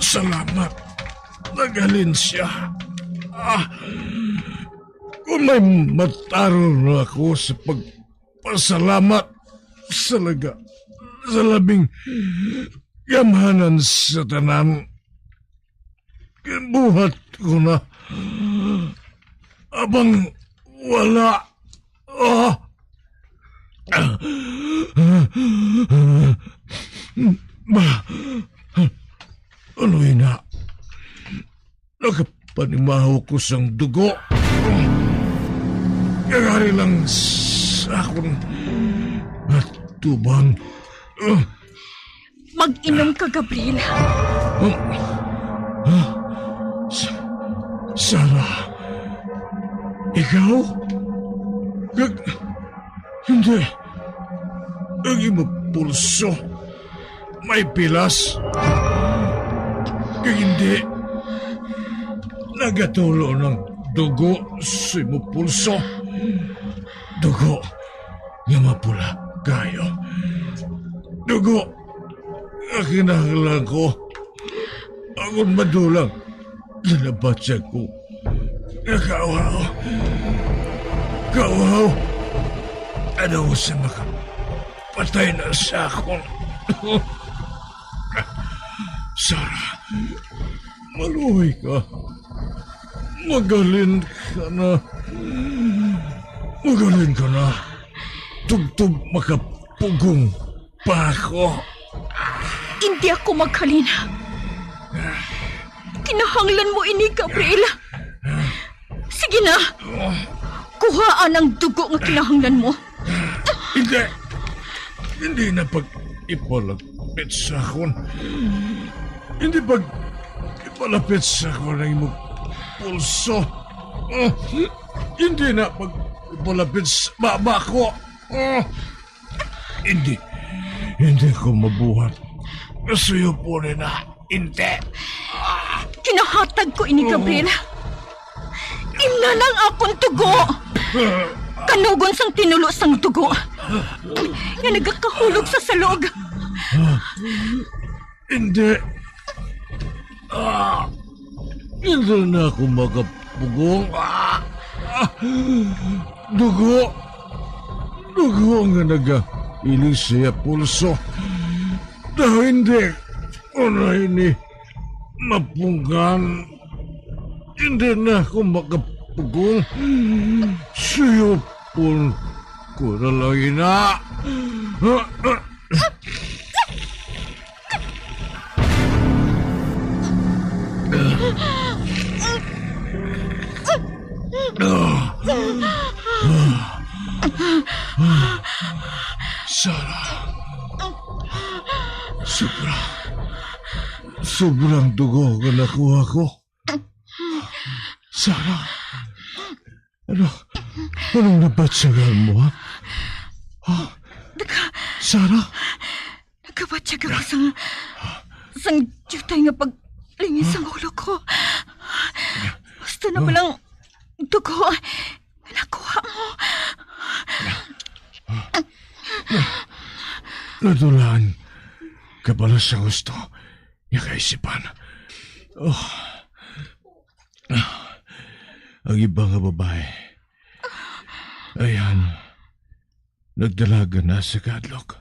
Salamat. Naghalin siya. Ah, kung may matarong ako sa pagpasalamat sa laga, sa labing gamhanan sa tanan, gibuhat ko na. Abang wala. Ah. Ba, ano ina? Nakapanimaho ko sang dugo. Kagari lang sa akon atubang. Mag-inom ka, Gabriel. Huh? Huh? Sa-, Sarah, ikaw? Kag, hindi. Ang imo pulso may pilas. Kag hindi. Nagatulo ng dugo sa imo pulso. Dugo nga mapula kayo. Dugo nga kinahanglan ko. Akon madulang ginabatyag ko. Kauhaw. Kauhaw. Ano sa makapatay na sa akon? Sarah, maluoy ka. Magalin ka na. Magalin ka na. Tubtob makapugong pa ako. Hindi ako maghalin. Kinahanglan mo ini, Gabriel. Sige na. Kuhaan ang dugo nga kinahanglan mo. Hindi. Hindi na pag-ipalapit sa akon. Hindi pag-ipalapit sa akon ang imong pulso. Oh, hindi na pag-ipalapit sa baba ko. Oh, hindi. Hindi ko mabuhat. Suyopon na. Hindi. Kinahatag ko ini, Gabriel. Imna ang akon dugo. Kanugon sang tinulo sang dugo nga nagakahulog sa salog. Hindi. Ah, hindi na ako makapugong. Ah, ah, dugo. Dugo nga nagailing sa iya pulso. Daw hindi ko na ini mapunggan. Hindi na ako makapugong. Suyopon ko na lang ina. Sarah, sobra, sobrang dugo nga nakuha ko. Sarah, ano, anong nabatyagan mo, ha? Ha? Sarah? Nagabatyag ako sang, sang diutay nga paglingi sang ulo ko. Gusto na ba lang dugo nga nakuha mo? Nadulaan ka pala sa gusto nga kaisipan. Oh. Ang iba nga babae, ayan, nagdalagan na sa kahadlok.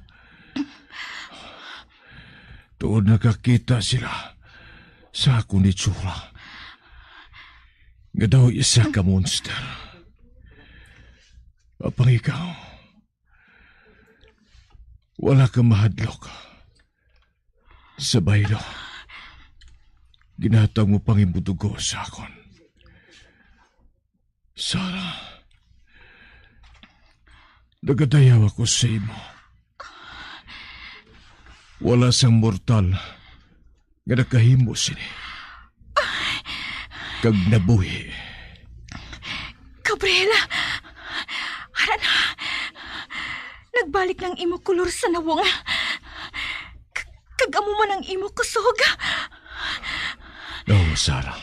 Tuod nakakita sila sa akon itsura, nga daw isa ka monster. Apang ikaw, Wala ka mahadlok. Sa baylo, ginhatag mo pang imong dugo sa akon. Sarah, nagadayaw ako sa imo. Wala sang mortal nga nakahimo sini kag nabuhi. Gabriela, ara na. Nagbalik na ang imo kulor sa nawong. K-, kag amo man ang imo kusog. No, Sarah.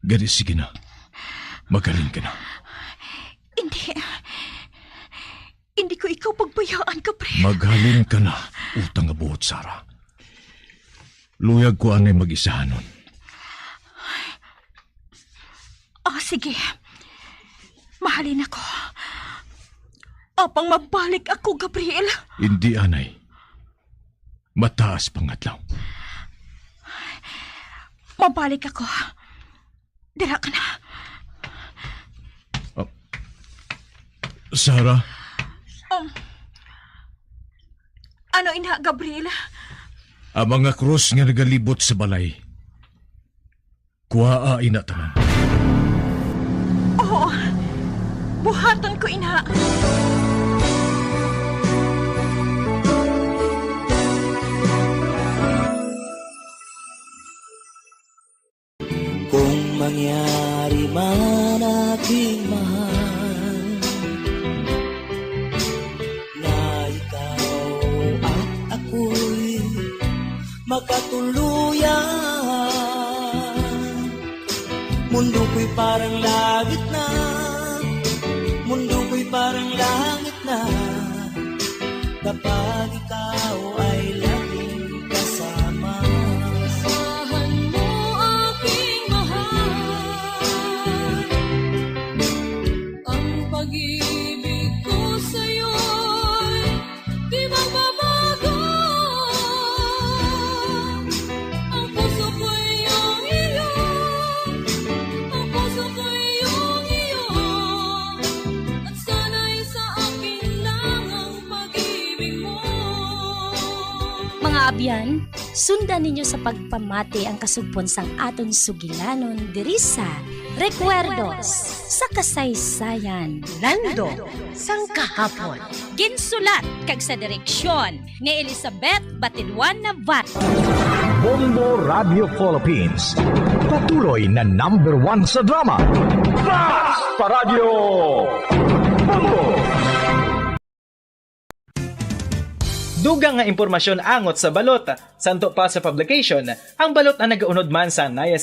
Gani, sige na. Maghalin ka na. Hindi. Hindi ko ikaw pagbayaan, Gabriel. Maghalin ka na, utang nga buot, Sarah. Luyag ko anay mag-isahanon. Ah, sige. Mahalin ako. Apang mabalik ako, Gabriel. Hindi, anay. Mataas pang adlaw. Mabalik ako. Dira ka na. Ah, Sarah? Um, ano ina, Gabriel? Ang mga krus nga nagalibot sa balay. Kuhaa ina tanan. Oo. Buhaton ko ina. Kung mangyari man, aking mahal, na ikaw at ako'y makatuluyan, mundo ko'y parang langit na, mundo ko'y parang langit na, kapag ikaw ay laging kasama. Asahan mo, aking mahal, ang pag-ibig ko sa'yo'y di magbabago. Ang puso ko'y iyong iyo, ang puso ko'y iyong iyo, at sana'y sa akin lang ang pag-ibig mo. Mga abyan, sundan ninyo sa pagpamati ang kasugpon sang aton sugilanon diri sa Recuerdos sa Kasaysayan. Lando sang Kahapon. Ginsulat kag sa direksyon ni Elizabeth Batidwan Navarro. Bombo Radio Philippines, patuloy na number one sa drama. Basta Radyo Bombo! Dugang nga impormasyon angot sa balot. Santo pa sa publication, ang balot ang nagaunod man sa naya